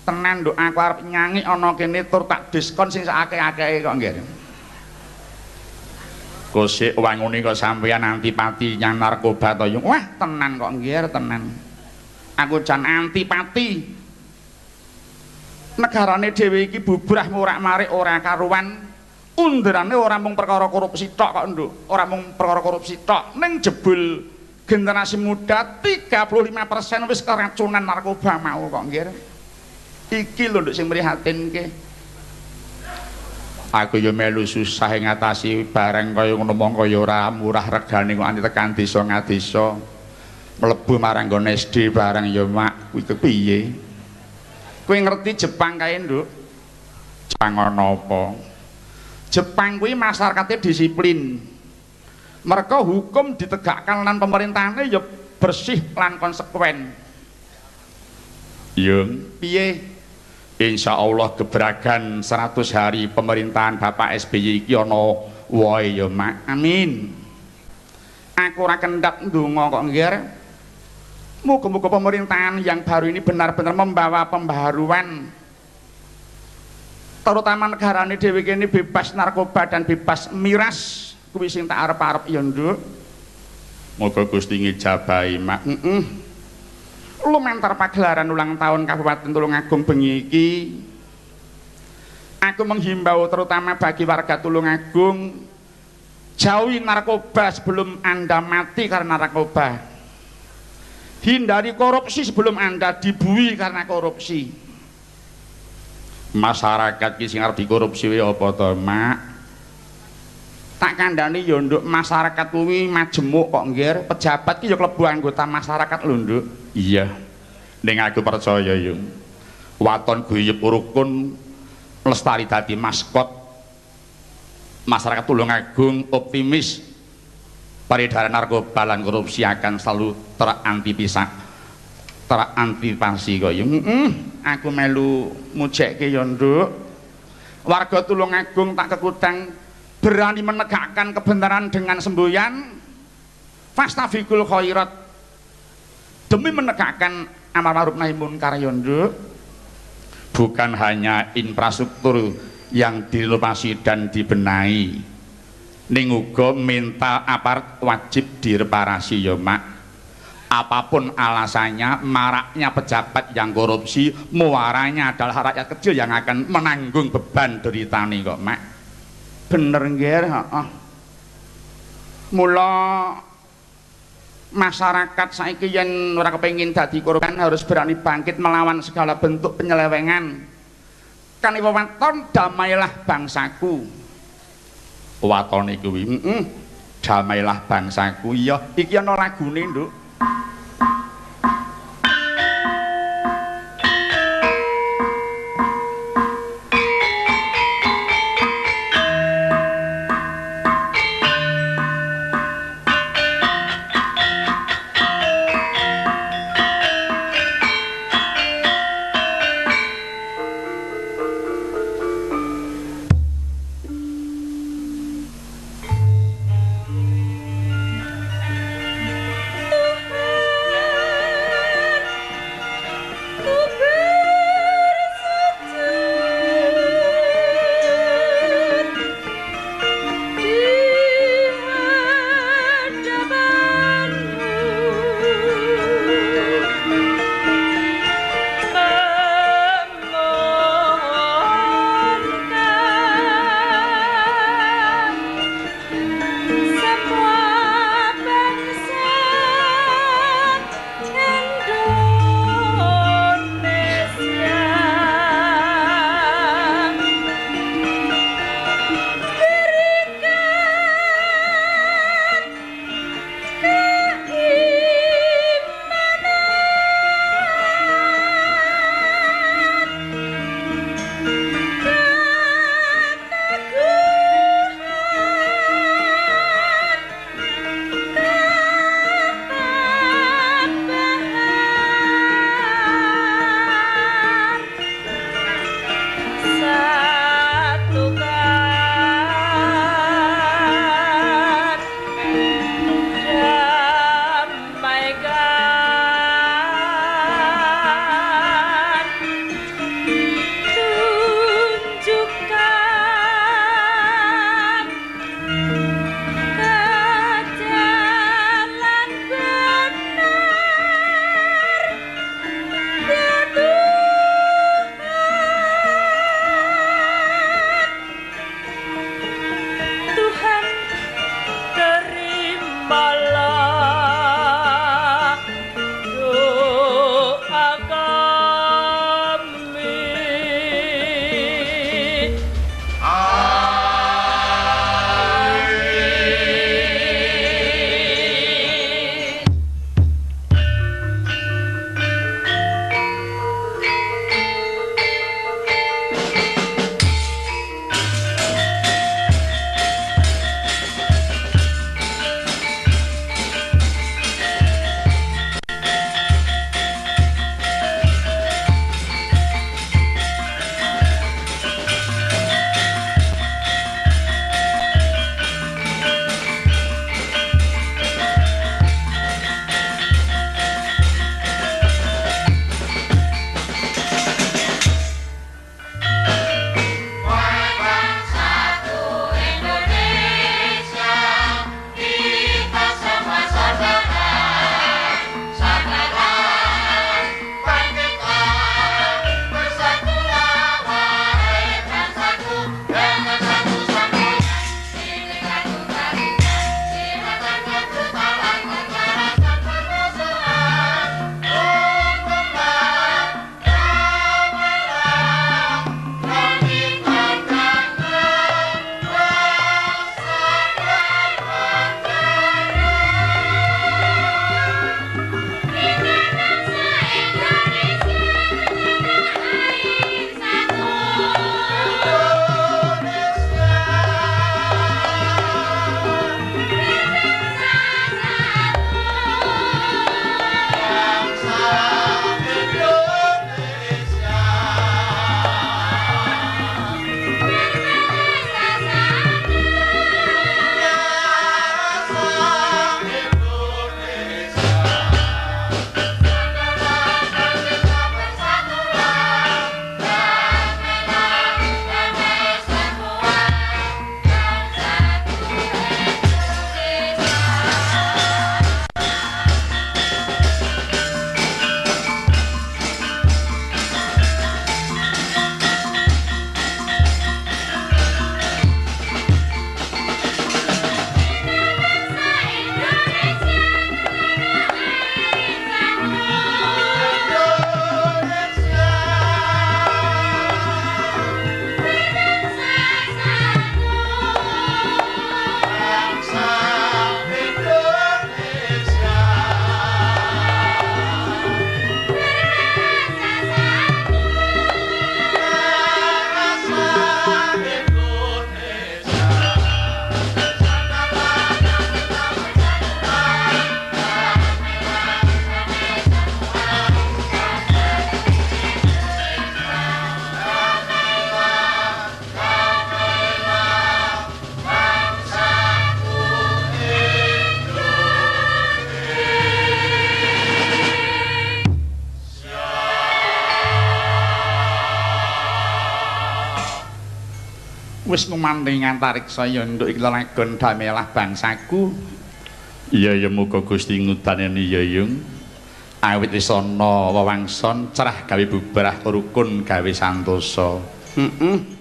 tenan, Nduk, aku arep nyanyi ana kene tur tak diskon sing sak akeh-akehe kok, Nggih. Kosik wangune kok sampeyan antipati nyang narkoba to, Yung? Wah, tenan kok, Nggih, tenan. Aku jan antipati. Negarane dhewe iki bubrah murak-marik ora karuan. Underane ora mung perkara korupsi tok kok, Nduk. Ora mung perkara korupsi tok, ning jebul generasi muda 35% wis keracunan narkoba mau kok, Nggih. Iki lho, Nduk, sing mrihatinke. Aku ya melu susah ngatasi barang kaya ngono mongko ya ora murah regane kok anti tekan desa ngadesa. Mlebu marang nggon SD barang ya, Mak, kuwi kepiye? Kowe ngerti Jepang kae, Nduk? Jepang ana apa? Jepang kuwi masyarakatnya disiplin. Mereka hukum ditegakkan lan pemerintahane ya bersih lan konsekuen. Yung, piye? Insya Allah gebrakan 100 hari pemerintahan Bapak SBY iki ana wohe ya, Mak. Amin. Aku ora kendhat ndonga kok, Ngger. Muga-muga pemerintahan yang baru ini benar-benar membawa pembaharuan, terutama negarane dhewe kene bebas narkoba dan bebas miras. Kuwi sing tak arep-arep ya, Nduk. Muga Gusti ngijabahi, Mak. Heeh. Lumantar pagelaran ulang tahun Kabupaten Tulungagung bengi iki, aku menghimbau terutama bagi warga Tulungagung, jauhi narkoba sebelum Anda mati karena narkoba. Hindari korupsi sebelum Anda dibui karena korupsi. Masyarakat ki sing arep dikorupsi wae apa to, Mak? Tak kandhani ya, Nduk, masyarakat kuwi majemuk kok, nggir. Pejabat ki ya klebu anggota masyarakat lho, Nduk. Iya. Ning aku percaya yo. Waton guyub rukun lestari dadi maskot masyarakat Tulungagung optimis peredaran narkoba lan korupsi akan selalu terantisipasi kok ya. Aku melu mujekke ya, Nduk. Warga Tulungagung tak kekutang berani menegakkan kebenaran dengan semboyan fastabiqul khairat demi menegakkan amar ma'ruf nahi munkar ya, Nduk. Bukan hanya infrastruktur yang direnovasi dan dibenahi, ning uga mental aparat wajib direparasi ya, Mak. Apapun alasannya, maraknya pejabat yang korupsi, muaranya adalah rakyat kecil yang akan menanggung beban deritane kok, Mak. Bener nggih, heeh. Mula masyarakat saiki yen ora kepengin dadi korban harus berani bangkit melawan segala bentuk penyelewengan. Kaniwa waton damailah bangsaku. Watone kuwi, damailah bangsaku. Iya, iki ana lagune, Nduk. Tuhan. Wis ngumandhing antariksa ya nduk iki lelagon damelah bangsaku. Iya ya muga Gusti ngudaneni ya Yung. Awit wis ana wewangson cerah gawe bubrah rukun gawe santosa. Heeh.